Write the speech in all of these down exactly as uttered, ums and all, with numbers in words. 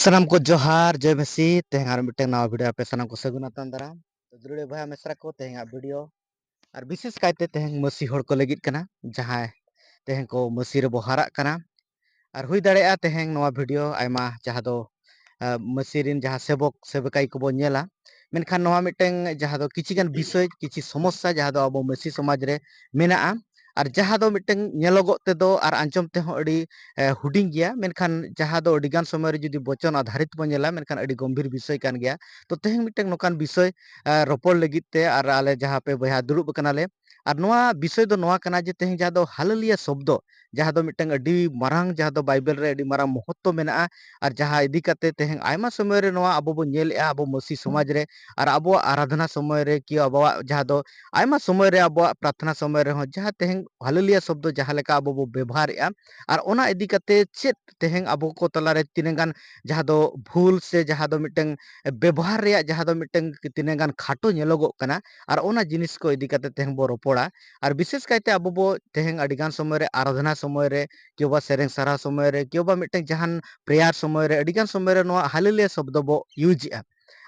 ᱥᱟᱱᱟᱢ ᱠᱚ ᱡᱚᱦᱟᱨ, ᱡᱚᱭ ᱢᱟᱹᱥᱤ᱾ ᱛᱮᱦᱮᱧ ᱟᱨ ᱢᱤᱫᱴᱟᱝ ᱱᱟᱣᱟ ᱵᱷᱤᱰᱤᱭᱳ ᱟᱯᱮ ᱥᱟᱱᱟᱢ ᱠᱚ ᱥᱟᱹᱜᱩᱱ ᱟᱛᱟᱝ ᱫᱟᱨᱟᱢ᱾ ᱛᱚ ᱫᱩᱞᱟᱹᱲᱤᱭᱟᱹ ᱵᱚᱭᱦᱟ ᱢᱤᱥᱨᱟ ᱠᱚ, ᱛᱮᱦᱮᱧᱟᱜ ᱵᱷᱤᱰᱤᱭᱳ ᱟᱨ ᱵᱤᱥᱮᱥ ᱠᱟᱭᱛᱮ ᱛᱮᱦᱮᱧ ᱢᱟᱹᱥᱤ ᱦᱚᱲ ᱠᱚ ᱞᱟᱹᱜᱤᱫ ᱠᱟᱱᱟ, ᱡᱟᱦᱟᱸᱭ ᱛᱮᱦᱮᱧ ᱠᱚ ᱢᱟᱹᱥᱤ ᱨᱮᱵᱚ ᱦᱟᱨᱟᱜ ᱠᱟᱱᱟ᱾ ᱟᱨ ᱦᱩᱭ ᱫᱟᱲᱮᱭᱟᱜᱼᱟ ᱛᱮᱦᱮᱧ ᱱᱚᱣᱟ ᱵᱷᱤᱰᱤᱭᱳ ᱟᱭᱢᱟ ᱡᱟᱦᱟᱸ ᱫᱚ, ᱟᱸ, ᱢᱟᱹᱥᱤ ᱨᱮᱱ ᱡᱟᱦᱟᱸ ᱥᱮᱵᱚᱠ ᱥᱮᱵᱤᱠᱟᱭ ᱠᱚᱵᱚ ᱧᱮᱞᱟ, ᱢᱮᱱᱠᱷᱟᱱ ᱱᱚᱣᱟ ᱢᱤᱫᱴᱟᱝ ᱡᱟᱦᱟᱸ ᱫᱚ ᱠᱤᱪᱷᱤ ᱜᱟᱱ ᱵᱤᱥᱚᱭ, ᱠᱤᱪᱷᱤ ᱥᱚᱢᱚᱥᱥᱟ ᱡᱟᱦᱟᱸ ᱫᱚ ᱟᱵᱚ ᱢᱟᱹᱥᱤ ᱥᱚᱢᱟᱡᱽ ᱨᱮ ᱢᱮᱱᱟᱜᱼᱟ, ᱟᱨ ᱡᱟᱦᱟᱸ ᱫᱚ ᱢᱤᱫᱴᱟᱝ ᱧᱮᱞᱚᱜᱚᱜ ᱛᱮᱫᱚ ᱟᱨ ᱟᱸᱡᱚᱢ ᱛᱮᱦᱚᱸ ᱟᱹᱰᱤ, ᱮ, ᱦᱩᱰᱤᱧ ᱜᱮᱭᱟ, ᱢᱮᱱᱠᱷᱟᱱ ᱡᱟᱦᱟᱸ ᱫᱚ ᱟᱹᱰᱤ ᱜᱟᱱ ᱥᱚᱢᱚᱭ ᱨᱮ ᱡᱩᱫᱤ ᱵᱚᱪᱚᱱ ᱟᱫᱷᱟᱨᱤᱛ ᱵᱚᱱ ᱧᱮᱞᱟ, ᱢᱮᱱᱠᱷᱟᱱ ᱟᱹᱰᱤ ᱜᱚᱢᱵᱷᱤᱨ ᱵᱤᱥᱚᱭ ᱠᱟᱱ ᱜᱮᱭᱟ᱾ ᱛᱚ ᱛᱮᱦᱮᱧ ᱢᱤᱫᱴᱟᱝ ᱱᱚᱝᱠᱟᱱ ᱵᱤᱥᱚᱭ, ᱮ, ᱨᱚᱯᱚᱲ ᱞᱟᱹᱜᱤᱫ ᱛᱮ ᱟᱨ ᱟᱞᱮ ᱡᱟᱦᱟᱸ ᱯᱮ ᱵᱚᱭᱦᱟ ᱫᱩᱲᱩᱵ ᱟᱠᱟᱱᱟᱞᱮ, ᱟᱨ ᱱᱚᱣᱟ ᱵᱤᱥᱚᱭ ᱫᱚ ᱱᱚᱣᱟ ᱠᱟᱱᱟ ᱡᱮ ᱛᱮᱦᱮᱧ ᱡᱟᱦᱟᱸ ᱫᱚ ᱦᱟᱞᱮᱞᱩᱭᱟ ᱥᱚᱵᱫᱚ, ᱡᱟᱦᱟᱸ ᱫᱚ ᱢᱤᱫᱴᱟᱝ ᱟᱹᱰᱤ ᱢᱟᱨᱟᱝ, ᱡᱟᱦᱟᱸ ᱫᱚ ᱵᱟᱭᱵᱮᱞ ᱨᱮ ᱟᱹᱰᱤ ᱢᱟᱨᱟᱝ ᱢᱚᱦᱚᱛᱛᱚ ᱢᱮᱱᱟᱜᱼᱟ, ᱟᱨ ᱡᱟᱦᱟᱸ ᱤᱫᱤ ᱠᱟᱛᱮ ᱛᱮᱦᱮᱧ ᱟᱭᱢᱟ ᱥᱚᱢᱚᱭ ᱨᱮ ᱱᱚᱣᱟ ᱟᱵᱚ ᱵᱚᱱ ᱧᱮᱞᱮᱜᱼᱟ, ᱟᱵᱚ ᱢᱟᱹᱥᱤ ᱥᱚᱢᱟᱡᱽ ᱨᱮ ᱟᱨ ᱟᱵᱚᱣᱟᱜ ᱟᱨᱟᱫᱷᱱᱟ ᱥᱚᱢᱚᱭ ᱨᱮ, ᱠᱤ ᱟᱵᱚᱣᱟᱜ ᱡᱟᱦᱟᱸ ᱫᱚ ᱟᱭᱢᱟ ᱥᱚᱢᱚᱭ ᱨᱮ ᱟᱵᱚᱣᱟᱜ ᱯᱨᱟᱨᱛᱷᱱᱟ ᱥᱚᱢᱚᱭ ᱨᱮᱦᱚᱸ ᱡᱟᱦᱟᱸ ᱛᱮᱦᱮᱧ ᱦᱟᱞᱮᱞᱩᱭᱟ ᱥᱚᱵᱫᱚ ᱡᱟᱦᱟᱸ ᱞᱮᱠᱟ ᱟᱵᱚ ᱵᱚ ᱵᱮᱵᱚᱦᱟᱨᱮᱜᱼᱟ, ᱟᱨ ᱚᱱᱟ ᱤᱫᱤ ᱠᱟᱛᱮ ᱪᱮᱫ ᱛᱮᱦᱮᱧ ᱟᱵᱚ ᱠᱚ ᱛᱟᱞᱟᱨᱮ ᱛᱤᱱᱟᱹᱜ ᱜᱟᱱ ᱡᱟᱦᱟᱸ ᱫᱚ ᱵᱷᱩᱞ ᱥᱮ ᱡᱟᱦᱟᱸ ᱫᱚ ᱢᱤᱫᱴᱟᱝ ᱵᱮᱵᱚᱦᱟᱨ ᱨᱮᱭᱟᱜ ᱡᱟᱦᱟᱸ ᱫᱚ ᱢᱤᱫᱴᱟᱝ ᱛᱤᱱᱟᱹᱜ ᱜᱟᱱ ᱠᱷᱟᱴᱚ ᱧᱮᱞᱚᱜᱚᱜ ᱠᱟᱱᱟ, ᱟᱨ ᱚᱱᱟ ᱡᱤᱱᱤᱥ ᱠᱚ ᱤᱫᱤ ᱠᱟᱛᱮ ᱛᱮᱦᱮᱧ ᱵᱚ ᱨᱚᱯᱚᱲᱟ᱾ ᱟᱨ ᱵᱤᱥᱮᱥ ᱠᱟᱭᱛᱮ ᱟᱵᱚ ᱵᱚ ᱛᱮᱦᱮᱧ ᱟᱹᱰᱤ ᱜᱟᱱ ᱥᱚᱢᱚᱭ ᱨᱮ ᱟᱨᱟᱫᱷᱱᱟ ᱥᱚᱢᱚᱭ ᱨᱮ, ᱠᱮᱣᱵᱟ ᱥᱮᱨᱮᱧ ᱥᱟᱨᱦᱟᱣ ᱥᱚᱢᱚᱭ ᱨᱮ, ᱠᱮᱣᱵᱟ ᱢᱤᱫᱴᱟᱝ ᱡᱟᱦᱟᱱ ᱯᱨᱮᱭᱟᱨ ᱥᱚᱢᱚᱭ ᱨᱮ ᱟᱹᱰᱤ ᱜᱟᱱ ᱥᱚᱢᱚᱭ ᱨᱮ ᱱᱚᱣᱟ ᱦᱟᱞᱮᱞᱩᱭᱟ ᱥᱚᱵᱫᱚ ᱵᱚ ᱤᱭᱩᱡᱽ ᱮᱜᱼᱟ᱾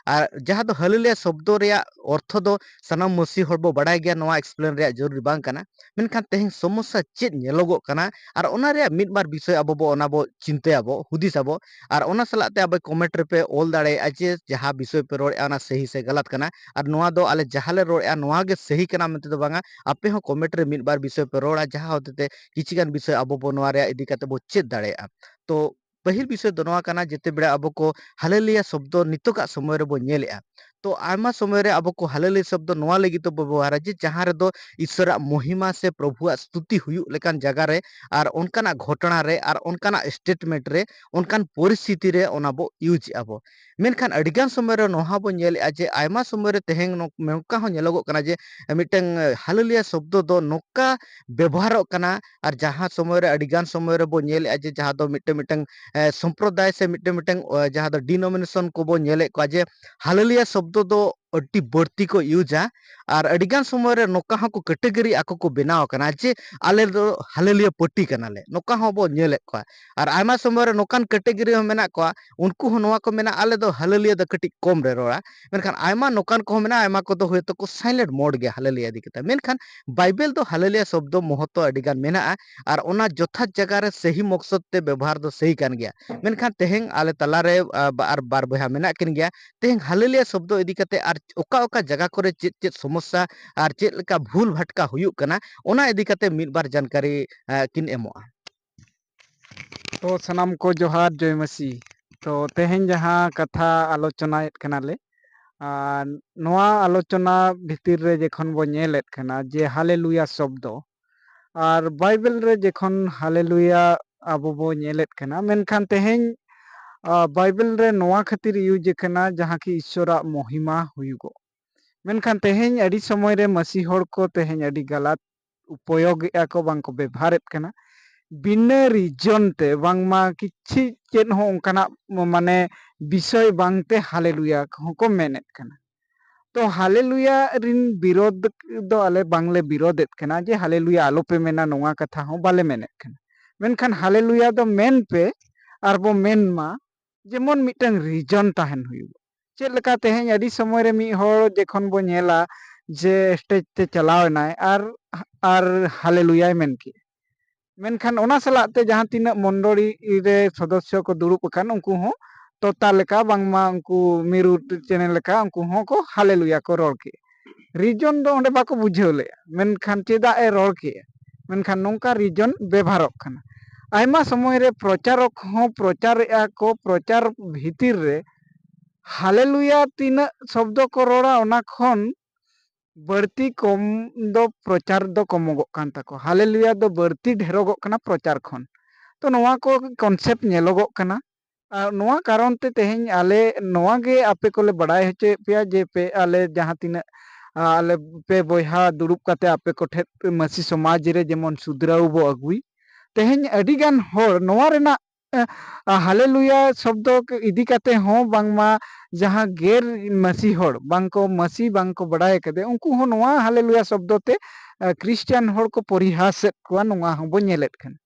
ᱟᱨ ᱡᱟᱦᱟᱸ ᱫᱚ ᱦᱟᱞᱮᱞᱩᱭᱟ ᱥᱚᱵᱫᱚ ᱨᱮᱭᱟᱜ ᱚᱨᱛᱷᱚ ᱫᱚ ᱥᱟᱱᱟᱢ ᱢᱟᱹᱥᱤ ᱦᱚᱲ ᱵᱚ ᱵᱟᱲᱟᱭ ᱜᱮᱭᱟ, ᱱᱚᱣᱟ ᱮᱠᱥᱯᱞᱮᱱ ᱨᱮᱭᱟᱜ ᱡᱚᱨᱩᱨᱤ ᱵᱟᱝ ᱠᱟᱱᱟ᱾ ᱢᱮᱱᱠᱷᱟᱱ ᱛᱮᱦᱮᱧ ᱥᱚᱢᱚᱥᱥᱟ ᱪᱮᱫ ᱧᱮᱞᱚᱜᱚᱜ ᱠᱟᱱᱟ ᱟᱨ ᱚᱱᱟ ᱨᱮᱭᱟᱜ ᱢᱤᱫ ᱵᱟᱨ ᱵᱤᱥᱚᱭ ᱟᱵᱚ ᱵᱚ ᱚᱱᱟ ᱵᱚ ᱪᱤᱱᱛᱟᱹᱭᱟᱵᱚ, ᱦᱩᱫᱤᱥᱟᱵᱚ, ᱟᱨ ᱚᱱᱟ ᱥᱟᱞᱟᱜ ᱛᱮ ᱟᱵᱚ ᱠᱚᱢᱮᱱᱴ ᱨᱮᱯᱮ ᱚᱞ ᱫᱟᱲᱮᱭᱟᱜᱼᱟ ᱡᱮ ᱡᱟᱦᱟᱸ ᱵᱤᱥᱚᱭ ᱯᱮ ᱨᱚᱲᱮᱫᱼᱟ ᱚᱱᱟ ᱥᱟᱹᱦᱤ ᱥᱮ ᱜᱟᱞᱟᱛ ᱠᱟᱱᱟ, ᱟᱨ ᱱᱚᱣᱟ ᱫᱚ ᱟᱞᱮ ᱡᱟᱦᱟᱸ ᱞᱮ ᱨᱚᱲᱮᱫᱼᱟ ᱱᱚᱣᱟ ᱜᱮ ᱥᱟᱹᱦᱤ ᱠᱟᱱᱟ ᱢᱮᱱᱛᱮ ᱫᱚ ᱵᱟᱝᱟ, ᱟᱯᱮ ᱦᱚᱸ ᱠᱚᱢᱮᱱᱴ ᱨᱮ ᱢᱤᱫ ᱵᱟᱨ ᱵᱤᱥᱚᱭ ᱯᱮ ᱨᱚᱲᱟ ᱡᱟᱦᱟᱸ ᱦᱚᱛᱮᱛᱮ ᱠᱤᱪᱷᱤ ᱜᱟᱱ ᱵᱤᱥᱚᱭ ᱟᱵᱚ ᱵᱚ ᱱᱚᱣᱟ ᱨᱮᱭᱟᱜ ᱤᱫᱤ ᱠᱟᱛᱮ ᱵᱚ ᱪᱮᱫ ᱫᱟᱲᱮᱭᱟᱜᱼᱟ᱾ ᱛᱚ ᱯᱟᱹᱦᱤᱞ ᱵᱤᱥᱚᱭ ᱫᱚ ᱱᱚᱣᱟ ᱠᱟᱱᱟ, ᱡᱮᱛᱮ ᱵᱮᱲᱟ ᱟᱵᱚ ᱠᱚ ᱦᱟᱞᱮᱞᱩᱭᱟ ᱥᱚᱵᱫᱚ ᱱᱤᱛᱚᱜᱟᱜ ᱥᱚᱢᱚᱭ ᱨᱮᱵᱚ ᱧᱮᱞᱮᱜᱼᱟ, ᱛᱚ ᱟᱭᱢᱟ ᱥᱚᱢᱚᱭ ᱨᱮ ᱟᱵᱚ ᱠᱚ ᱦᱟᱞᱮᱞᱩᱭᱟ ᱥᱚᱵᱫᱚ ᱱᱚᱣᱟ ᱞᱟᱹᱜᱤᱫ ᱛᱮᱵᱚ ᱵᱮᱵᱚᱦᱟᱨᱟ ᱡᱮ ᱡᱟᱦᱟᱸ ᱨᱮᱫᱚ ᱤᱥᱥᱚᱨᱟᱜ ᱢᱚᱦᱤᱢᱟ ᱥᱮ ᱯᱨᱚᱵᱷᱩᱣᱟᱜ ᱥᱛᱩᱛᱤ ᱦᱩᱭᱩᱜ ᱞᱮᱠᱟᱱ ᱡᱟᱭᱜᱟ ᱨᱮ ᱟᱨ ᱚᱱᱠᱟᱱᱟᱜ ᱜᱷᱚᱴᱚᱱᱟ ᱨᱮ ᱟᱨ ᱚᱱᱠᱟᱱᱟᱜ ᱥᱴᱮᱴᱢᱮᱱᱴ ᱨᱮ, ᱚᱱᱠᱟᱱ ᱯᱚᱨᱤᱥᱛᱷᱤᱛᱤ ᱨᱮ ᱚᱱᱟ ᱵᱚ ᱤᱭᱩᱡᱽ ᱮᱜᱼᱟ ᱵᱚ᱾ ᱢᱮᱱᱠᱷᱟᱱ ᱟᱹᱰᱤᱜᱟᱱ ᱥᱚᱢᱚᱭ ᱨᱮ ᱱᱚᱣᱟ ᱵᱚ ᱧᱮᱞᱮᱜᱼᱟ ᱡᱮ ᱟᱭᱢᱟ ᱥᱚᱢᱚᱭ ᱨᱮ ᱛᱮᱦᱮᱧ ᱱᱚ-, ᱱᱚᱝᱠᱟ ᱦᱚᱸ ᱧᱮᱞᱚᱜᱚᱜ ᱠᱟᱱᱟ ᱡᱮ ᱢᱤᱫᱴᱟᱝ, ᱮ, ᱦᱟᱞᱮᱞᱩᱭᱟ ᱥᱚᱵᱫᱚ ᱫᱚ ᱱᱚᱝᱠᱟ ᱵᱮᱵᱚᱦᱟᱨᱚᱜ ᱠᱟᱱᱟ, ᱟᱨ ᱡᱟᱦᱟᱸ ᱥᱚᱢᱚᱭ ᱨᱮ ᱟᱹᱰᱤᱜᱟᱱ ᱥᱚᱢᱚᱭ ᱨᱮᱵᱚ ᱧᱮᱞᱮᱜᱼᱟ ᱡᱮ ᱡᱟᱦᱟᱸ ᱫᱚ ᱢᱤᱫᱴᱟᱝ, ᱢᱤᱫᱴᱟᱝ, ᱮ, ᱥᱚᱢᱯᱨᱚᱫᱟᱭ ᱥᱮ ᱢᱤᱫᱴᱟᱝ, ᱢᱤᱫᱴᱟᱝ, ᱚ, ᱡᱟᱦᱟᱸ ᱫᱚ ᱰᱤᱱᱳᱢᱤᱱᱮᱥᱚᱱ ᱠᱚᱵᱚ ᱧᱮᱞᱮᱫ ᱠᱚᱣᱟ ᱡᱮ ᱦᱟᱞᱮᱞᱩᱭᱟ ᱥᱚᱵᱫᱚ ᱫᱚ ᱟᱹᱰᱤ ᱵᱟᱹᱲᱛᱤ ᱠᱚ ᱤᱭᱩᱡᱟ᱾ ᱟᱨ ᱟᱹᱰᱤᱜᱟᱱ ᱥᱚᱢᱚᱭ ᱨᱮ ᱱᱚᱝᱠᱟ ᱦᱚᱸᱠᱚ ᱠᱮᱴᱮᱜᱚᱨᱤ ᱟᱠᱚ ᱠᱚ ᱵᱮᱱᱟᱣ ᱟᱠᱟᱱᱟ ᱡᱮ ᱟᱞᱮ ᱫᱚ ᱦᱟᱞᱮᱞᱩᱭᱟ ᱯᱟᱹᱴᱤ ᱠᱟᱱᱟᱞᱮ, ᱱᱚᱝᱠᱟ ᱦᱚᱸᱵᱚ ᱧᱮᱞᱮᱫ ᱠᱚᱣᱟ᱾ ᱟᱨ ᱟᱭᱢᱟ ᱥᱚᱢᱚᱭ ᱨᱮ ᱱᱚᱝᱠᱟᱱ ᱠᱮᱴᱮᱜᱚᱨᱤ ᱦᱚᱸ ᱢᱮᱱᱟᱜ ᱠᱚᱣᱟ, ᱩᱱᱠᱩ ᱦᱚᱸ ᱱᱚᱣᱟ ᱠᱚ ᱢᱮᱱᱟ ᱟᱞᱮ ᱫᱚ ᱦᱟᱞᱮᱞᱩᱭᱟ ᱫᱚ ᱠᱟᱹᱴᱤᱡ ᱠᱚᱢ ᱨᱮ ᱨᱚᱲᱟ᱾ ᱢᱮᱱᱠᱷᱟᱱ ᱟᱭᱢᱟ ᱱᱚᱝᱠᱟᱱ ᱠᱚᱦᱚᱸ ᱢᱮᱱᱟᱜᱼᱟ, ᱟᱭᱢᱟ ᱠᱚᱫᱚ ᱦᱚᱭᱛᱳ ᱠᱚ ᱥᱟᱭᱞᱮᱱᱴ ᱢᱳᱰ ᱜᱮᱭᱟ ᱦᱟᱞᱮᱞᱩᱭᱟ ᱤᱫᱤ ᱠᱟᱛᱮ᱾ ᱢᱮᱱᱠᱷᱟᱱ ᱵᱟᱭᱵᱮᱞ ᱫᱚ ᱦᱟᱞᱮᱞᱩᱭᱟ ᱥᱚᱵᱫᱚ ᱢᱚᱦᱚᱛᱛᱚ ᱟᱹᱰᱤ ᱜᱟᱱ ᱢᱮᱱᱟᱜᱼᱟ, ᱟᱨ ᱚᱱᱟ ᱡᱚᱛᱷᱟᱛ ᱡᱟᱭᱜᱟ ᱨᱮ ᱥᱟᱹᱦᱤ ᱢᱚᱠᱥᱚᱫ ᱛᱮ ᱵᱮᱵᱚᱦᱟᱨ ᱫᱚ ᱥᱟᱹᱦᱤ ᱠᱟᱱ ᱜᱮᱭᱟ᱾ ᱢᱮᱱᱠᱷᱟᱱ ᱛᱮᱦᱮᱧ ᱟᱞᱮ ᱛᱟᱞᱟᱨᱮ, ᱟ, ᱵᱟ-, ᱟᱨ ᱵᱟᱨ ᱵᱚᱭᱦᱟ ᱢᱮᱱᱟᱜ ᱠᱤᱱ ᱜᱮᱭᱟ, ᱛᱮᱦᱮᱧ ᱦᱟᱞᱮᱞᱩᱭᱟ ᱥᱚᱵᱫᱚ ᱤᱫᱤ ᱠᱟᱛᱮ ᱟᱨ ᱚᱠᱟ ᱚᱠᱟ ᱡᱟᱭᱜᱟ ᱠᱚᱨᱮ ᱪᱮᱫ ᱪᱮᱫ ᱥᱚᱢᱚᱥᱥᱟ ᱟᱨ ᱪᱮᱫ ᱞᱮᱠᱟ ᱵᱷᱩᱞ ᱵᱷᱟᱴᱠᱟ ᱦᱩᱭᱩᱜ ᱠᱟᱱᱟ, ᱚᱱᱟ ᱤᱫᱤ ᱠᱟᱛᱮ ᱢᱤᱫ ᱵᱟᱨ ᱡᱟᱱᱠᱟᱨᱤ, ᱟ, ᱠᱤᱱ ᱮᱢᱚᱜᱼᱟ᱾ ᱛᱚ ᱥᱟᱱᱟᱢ ᱠᱚ ᱡᱚᱦᱟᱨ, ᱡᱚᱭ ᱢᱟᱹᱥᱤ᱾ ᱛᱚ ᱛᱮᱦᱮᱧ ᱡᱟᱦᱟᱸ ᱠᱟᱛᱷᱟ ᱟᱞᱳᱪᱚᱱᱟᱭᱮᱫ ᱠᱟᱱᱟᱞᱮ, ᱟᱨ ᱱᱚᱣᱟ ᱟᱞᱳᱪᱚᱱᱟ ᱵᱷᱤᱛᱤᱨ ᱨᱮ ᱡᱚᱠᱷᱚᱱ ᱵᱚ ᱧᱮᱞᱮᱫ ᱠᱟᱱᱟ ᱡᱮ ᱦᱟᱞᱮᱞᱩᱭᱟ ᱥᱚᱵᱫᱚ, ᱟᱨ ᱵᱟᱭᱵᱮᱞ ᱨᱮ ᱡᱚᱠᱷᱚᱱ ᱦᱟᱞᱮᱞᱩᱭᱟ ᱟᱵᱚ ᱵᱚ ᱧᱮᱞᱮᱫ ᱠᱟᱱᱟ, ᱢᱮᱱᱠᱷᱟᱱ ᱛᱮᱦᱮᱧ, ᱟ, ᱵᱟᱭᱵᱮᱞ ᱨᱮ ᱱᱚᱣᱟ ᱠᱷᱟᱹᱛᱤᱨ ᱤᱭᱩᱡᱽ ᱟᱠᱟᱱᱟ ᱡᱟᱦᱟᱸ ᱠᱤ ᱤᱥᱥᱚᱨᱟᱜ ᱢᱚᱦᱤᱢᱟ ᱦᱩᱭᱩᱜᱚᱜ᱾ ᱢᱮᱱᱠᱷᱟᱱ ᱛᱮᱦᱮᱧ ᱟᱹᱰᱤ ᱥᱚᱢᱚᱭ ᱨᱮ ᱢᱟᱹᱥᱤ ᱦᱚᱲ ᱠᱚ ᱛᱮᱦᱮᱧ ᱟᱹᱰᱤ ᱜᱟᱞᱟᱛ ᱩᱯᱚᱭᱳᱜᱮᱜᱼᱟ ᱠᱚ, ᱵᱟᱝ ᱠᱚ ᱵᱮᱵᱷᱟᱨᱮᱫ ᱠᱟᱱᱟ᱾ ᱵᱤᱱᱟᱹ ᱨᱤᱡᱚᱱ ᱛᱮ ᱵᱟᱝᱢᱟ ᱠᱤᱪᱷᱤ ᱪᱮᱫ ᱦᱚᱸ ᱚᱱᱠᱟᱱᱟᱜ ᱢᱟᱱᱮ ᱵᱤᱥᱚᱭ ᱵᱟᱝᱛᱮ ᱦᱟᱞᱮᱞᱩᱭᱟ ᱦᱚᱸᱠᱚ ᱢᱮᱱᱮᱫ ᱠᱟᱱᱟ᱾ ᱛᱚ ᱦᱟᱞᱮᱞᱩᱭᱟ ᱨᱤᱱ ᱵᱤᱨᱳᱫᱷ ᱫᱚ ᱟᱞᱮ ᱵᱟᱝᱞᱮ ᱵᱤᱨᱳᱫᱷᱮᱫ ᱠᱟᱱᱟ ᱡᱮ ᱦᱟᱞᱮᱞᱩᱭᱟ ᱟᱞᱚᱯᱮ ᱢᱮᱱᱟ, ᱱᱚᱣᱟ ᱠᱟᱛᱷᱟ ᱦᱚᱸ ᱵᱟᱞᱮ ᱢᱮᱱᱮᱫ ᱠᱟᱱᱟ᱾ ᱢᱮᱱᱠᱷᱟᱱ ᱦᱟᱞᱮᱞᱩᱭᱟ ᱫᱚ ᱢᱮᱱ ᱯᱮ, ᱟᱨ ᱵᱚ ᱢᱮᱱ ᱢᱟ, ᱡᱮᱢᱚᱱ ᱢᱤᱫᱴᱟᱝ ᱨᱤᱡᱚᱱ ᱛᱟᱦᱮᱱ ᱦᱩᱭᱩᱜᱼᱟ᱾ ᱪᱮᱫ ᱞᱮᱠᱟ ᱛᱮᱦᱮᱧ ᱟᱹᱰᱤ ᱥᱚᱢᱚᱭ ᱨᱮ ᱢᱤᱫ ᱦᱚᱲ ᱡᱚᱠᱷᱚᱱ ᱵᱚ ᱧᱮᱞᱟ ᱡᱮ ᱥᱴᱮᱡ ᱛᱮ ᱪᱟᱞᱟᱣ ᱮᱱᱟᱭ ᱟᱨ, ᱟᱨ ᱦᱟᱞᱮᱞᱩᱭᱟᱭ ᱢᱮᱱ ᱠᱮᱜᱼᱟ, ᱢᱮᱱᱠᱷᱟᱱ ᱚᱱᱟ ᱥᱟᱞᱟᱜ ᱛᱮ ᱡᱟᱦᱟᱸ ᱛᱤᱱᱟᱹᱜ ᱢᱚᱱᱰᱚᱲᱤ ᱨᱮ ᱥᱚᱫᱚᱥᱥᱚ ᱠᱚ ᱫᱩᱲᱩᱵ ᱟᱠᱟᱱ ᱩᱱᱠᱩ ᱦᱚᱸ ᱛᱚᱛᱟ ᱞᱮᱠᱟ, ᱵᱟᱝᱢᱟ ᱩᱱᱠᱩ ᱢᱤᱨᱩ ᱪᱮᱬᱮ ᱞᱮᱠᱟ ᱩᱱᱠᱩ ᱦᱚᱸᱠᱚ ᱦᱟᱞᱮᱞᱩᱭᱟ ᱠᱚ ᱨᱚᱲ ᱠᱮᱜᱼᱟ᱾ ᱨᱤᱡᱚᱱ ᱫᱚ ᱚᱸᱰᱮ ᱵᱟᱠᱚ ᱵᱩᱡᱷᱟᱹᱣ ᱞᱮᱜᱼᱟ, ᱢᱮᱱᱠᱷᱟᱱ ᱪᱮᱫᱟᱜ ᱮ ᱨᱚᱲ ᱠᱮᱜᱼᱟ? ᱢᱮᱱᱠᱷᱟᱱ ᱱᱚᱝᱠᱟ ᱨᱤᱡᱚᱱ ᱵᱮᱵᱷᱟᱨᱚᱜ ᱠᱟᱱᱟ᱾ ᱟᱭᱢᱟ ᱥᱚᱢᱚᱭ ᱨᱮ ᱯᱨᱚᱪᱟᱨᱚᱠ ᱦᱚᱸ ᱯᱨᱚᱪᱟᱨᱮᱜᱼᱟ ᱠᱚ, ᱯᱨᱚᱪᱟᱨ ᱵᱷᱤᱛᱤᱨ ᱨᱮ ᱦᱟᱞᱮᱞᱩᱭᱟ ᱛᱤᱱᱟᱹᱜ ᱥᱚᱵᱫᱚ ᱠᱚ ᱨᱚᱲᱟ, ᱚᱱᱟ ᱠᱷᱚᱱ ᱵᱟᱹᱲᱛᱤ ᱠᱚᱢ ᱫᱚ ᱯᱨᱚᱪᱟᱨ ᱫᱚ ᱠᱚᱢᱚᱜᱚᱜ ᱠᱟᱱ ᱛᱟᱠᱚᱣᱟ, ᱦᱟᱞᱮᱞᱩᱭᱟ ᱫᱚ ᱵᱟᱹᱲᱛᱤ ᱰᱷᱮᱨᱚᱜᱚᱜ ᱠᱟᱱᱟ ᱯᱨᱚᱪᱟᱨ ᱠᱷᱚᱱ᱾ ᱛᱚ ᱱᱚᱣᱟ ᱠᱚ ᱠᱚᱱᱥᱮᱯᱴ ᱧᱮᱞᱚᱜᱚᱜ ᱠᱟᱱᱟ᱾ ᱟᱨ ᱱᱚᱣᱟ ᱠᱟᱨᱚᱱ ᱛᱮ ᱛᱮᱦᱮᱧ ᱟᱞᱮ ᱱᱚᱣᱟ ᱜᱮ ᱟᱯᱮ ᱠᱚᱞᱮ ᱵᱟᱲᱟᱭ ᱦᱚᱪᱚᱭᱮᱫ ᱯᱮᱭᱟ ᱡᱮ ᱯᱮ ᱟᱞᱮ ᱡᱟᱦᱟᱸ ᱛᱤᱱᱟᱹᱜ, ᱟ, ᱟᱞᱮ ᱯᱮ ᱵᱚᱭᱦᱟ ᱫᱩᱲᱩᱵ ᱠᱟᱛᱮ ᱟᱯᱮ ᱠᱚᱴᱷᱮᱱ ᱢᱟᱹᱥᱤ ᱥᱚᱢᱟᱡᱽ ᱨᱮ ᱡᱮᱢᱚᱱ ᱥᱩᱫᱷᱨᱟᱹᱣ ᱵᱚ ᱟᱹᱜᱩᱭ᱾ ᱛᱮᱦᱮᱧ ᱟᱹᱰᱤ ᱜᱟᱱ ᱦᱚᱲ ᱱᱚᱣᱟ ᱨᱮᱱᱟᱜ ᱦᱟᱞᱮᱞᱩᱭᱟ ᱥᱚᱵᱫᱚ ᱤᱫᱤ ᱠᱟᱛᱮ ᱦᱚᱸ ᱵᱟᱝᱢᱟ ᱡᱟᱦᱟᱸ ᱜᱮᱨ ᱢᱟᱹᱥᱤ ᱦᱚᱲ, ᱵᱟᱝ ᱠᱚ ᱢᱟᱹᱥᱤ, ᱵᱟᱝ ᱠᱚ ᱵᱟᱰᱟᱭ ᱟᱠᱟᱫᱟ, ᱩᱱᱠᱩ ᱦᱚᱸ ᱱᱚᱣᱟ ᱦᱟᱞᱮᱞᱩᱭᱟ ᱥᱚᱵᱫᱚ ᱛᱮ ᱠᱷᱨᱤᱥᱴᱟᱱ ᱦᱚᱲ ᱠᱚ ᱯᱚᱨᱤᱦᱟᱥᱮᱫ ᱠᱚᱣᱟ, ᱱᱚᱣᱟ ᱦᱚᱸᱵᱚ ᱧᱮᱞᱮᱫ ᱠᱟᱱᱟ᱾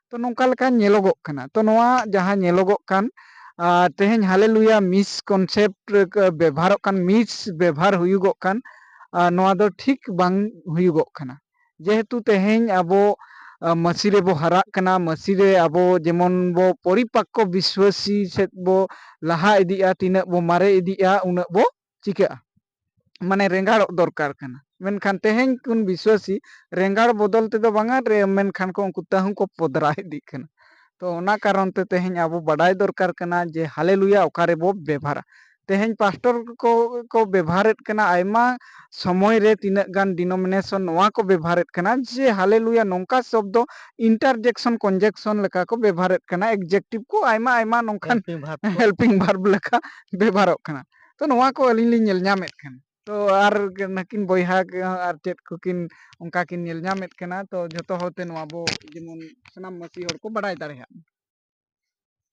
ᱛᱚ ᱱᱚᱝᱠᱟ ᱞᱮᱠᱟ ᱧᱮᱞᱚᱜᱚᱜ ᱠᱟᱱᱟ᱾ ᱛᱚ ᱱᱚᱣᱟ ᱡᱟᱦᱟᱸ ᱧᱮᱞᱚᱜᱚᱜ ᱠᱟᱱ ᱛᱮᱦᱮᱧ ᱦᱟᱞᱮᱞᱩᱭᱟ ᱢᱤᱥ ᱠᱚᱱᱥᱮᱯᱴ ᱵᱮᱵᱷᱟᱨᱚᱜ ᱠᱟᱱ, ᱢᱤᱥ ᱵᱮᱵᱷᱟᱨ ᱦᱩᱭᱩᱜᱚᱜ ᱠᱟᱱ, ᱱᱚᱣᱟ ᱫᱚ ᱴᱷᱤᱠ ᱵᱟᱝ ᱦᱩᱭᱩᱜᱚᱜ ᱠᱟᱱᱟ᱾ ᱡᱮᱦᱮᱛᱩ ᱛᱮᱦᱮᱧ ᱟᱵᱚ ᱢᱟᱹᱥᱤ ᱨᱮᱵᱚ ᱦᱟᱨᱟᱜ ᱠᱟᱱᱟ, ᱢᱟᱹᱥᱤ ᱨᱮ ᱟᱵᱚ ᱡᱮᱢᱚᱱ ᱵᱚ ᱯᱚᱨᱤᱯᱟᱠᱠᱚ ᱵᱤᱥᱣᱟᱥᱤ ᱥᱮᱫ ᱵᱚ ᱞᱟᱦᱟ ᱤᱫᱤᱜᱼᱟ, ᱛᱤᱱᱟᱹᱜ ᱵᱚ ᱢᱟᱨᱮ ᱤᱫᱤᱜᱼᱟ ᱩᱱᱟᱹᱜ ᱵᱚ ᱪᱤᱠᱟᱹᱜᱼᱟ, ᱢᱟᱱᱮ ᱨᱮᱸᱜᱟᱲᱚᱜ ᱫᱚᱨᱠᱟᱨ ᱠᱟᱱᱟ᱾ ᱢᱮᱱᱠᱷᱟᱱ ᱛᱮᱦᱮᱧ ᱠᱷᱚᱱ ᱵᱤᱥᱣᱟᱥᱤ ᱨᱮᱸᱜᱟᱲ ᱵᱚᱫᱚᱞ ᱛᱮᱫᱚ ᱵᱟᱝᱟ, ᱨᱮ-, ᱢᱮᱱᱠᱷᱟᱱ ᱠᱚ ᱩᱱᱠᱩ ᱛᱟᱹᱦᱩ ᱠᱚ ᱯᱚᱫᱽᱨᱟ ᱤᱫᱤᱜ ᱠᱟᱱᱟ᱾ ᱛᱚ ᱚᱱᱟ ᱠᱟᱨᱚᱱ ᱛᱮ ᱛᱮᱦᱮᱧ ᱟᱵᱚ ᱵᱟᱰᱟᱭ ᱫᱚᱨᱠᱟᱨ ᱠᱟᱱᱟ ᱡᱮ ᱦᱟᱞᱮᱞᱩᱭᱟ ᱚᱠᱟ ᱨᱮᱵᱚ ᱵᱮᱵᱷᱟᱨᱟ᱾ ᱛᱮᱦᱮᱧ ᱯᱟᱥᱴᱚᱨ ᱠᱚ, ᱠᱚ ᱵᱮᱵᱷᱟᱨᱮᱫ ᱠᱟᱱᱟ ᱟᱭᱢᱟ ᱥᱚᱢᱚᱭ ᱨᱮ, ᱛᱤᱱᱟᱹᱜ ᱜᱟᱱ ᱰᱤᱱᱳᱢᱤᱱᱮᱥᱚᱱ ᱱᱚᱣᱟ ᱠᱚ ᱵᱮᱵᱷᱟᱨᱮᱫ ᱠᱟᱱᱟ ᱡᱮ ᱦᱟᱞᱮᱞᱩᱭᱟ ᱱᱚᱝᱠᱟ ᱥᱚᱵᱫᱚ ᱤᱱᱴᱟᱨᱡᱮᱠᱥᱚᱱ ᱠᱚᱱᱡᱮᱠᱥᱚᱱ ᱞᱮᱠᱟ ᱠᱚ ᱵᱮᱵᱷᱟᱨᱮᱫ ᱠᱟᱱᱟ, ᱮᱠᱡᱮᱠᱴᱤᱵᱷ ᱠᱚ ᱟᱭᱢᱟ ᱟᱭᱢᱟ ᱱᱚᱝᱠᱟᱱ ᱦᱮᱞᱯᱤᱝ ᱵᱷᱟᱨᱵ ᱠᱚ᱾ ᱦᱮᱞᱯᱤᱝ ᱵᱷᱟᱨᱵ ᱞᱮᱠᱟ ᱵᱮᱵᱷᱟᱨᱚᱜ ᱠᱟᱱᱟ᱾ ᱛᱚ ᱱᱚᱣᱟ ᱠᱚ ᱟᱹᱞᱤᱧ ᱞᱤᱧ ᱧᱮᱞ ᱧᱟᱢᱮᱫ ᱠᱟᱱᱟ᱾ ᱛᱚ ᱟᱨ ᱱᱟᱹᱠᱤᱱ ᱵᱚᱭᱦᱟ ᱜᱮ ᱟᱨ ᱪᱮᱫ ᱠᱚᱠᱤᱱ ᱚᱱᱠᱟ ᱠᱤᱱ ᱧᱮᱞ ᱧᱟᱢᱮᱫ ᱠᱟᱱᱟ, ᱛᱚ ᱡᱷᱚᱛᱚ ᱦᱚᱲᱛᱮ ᱱᱚᱣᱟ ᱵᱚ ᱡᱮᱢᱚᱱ ᱥᱟᱱᱟᱢ ᱢᱟᱹᱥᱤ ᱦᱚᱲ ᱠᱚ ᱵᱟᱰᱟᱭ ᱫᱟᱲᱮᱭᱟᱜ ᱢᱟ᱾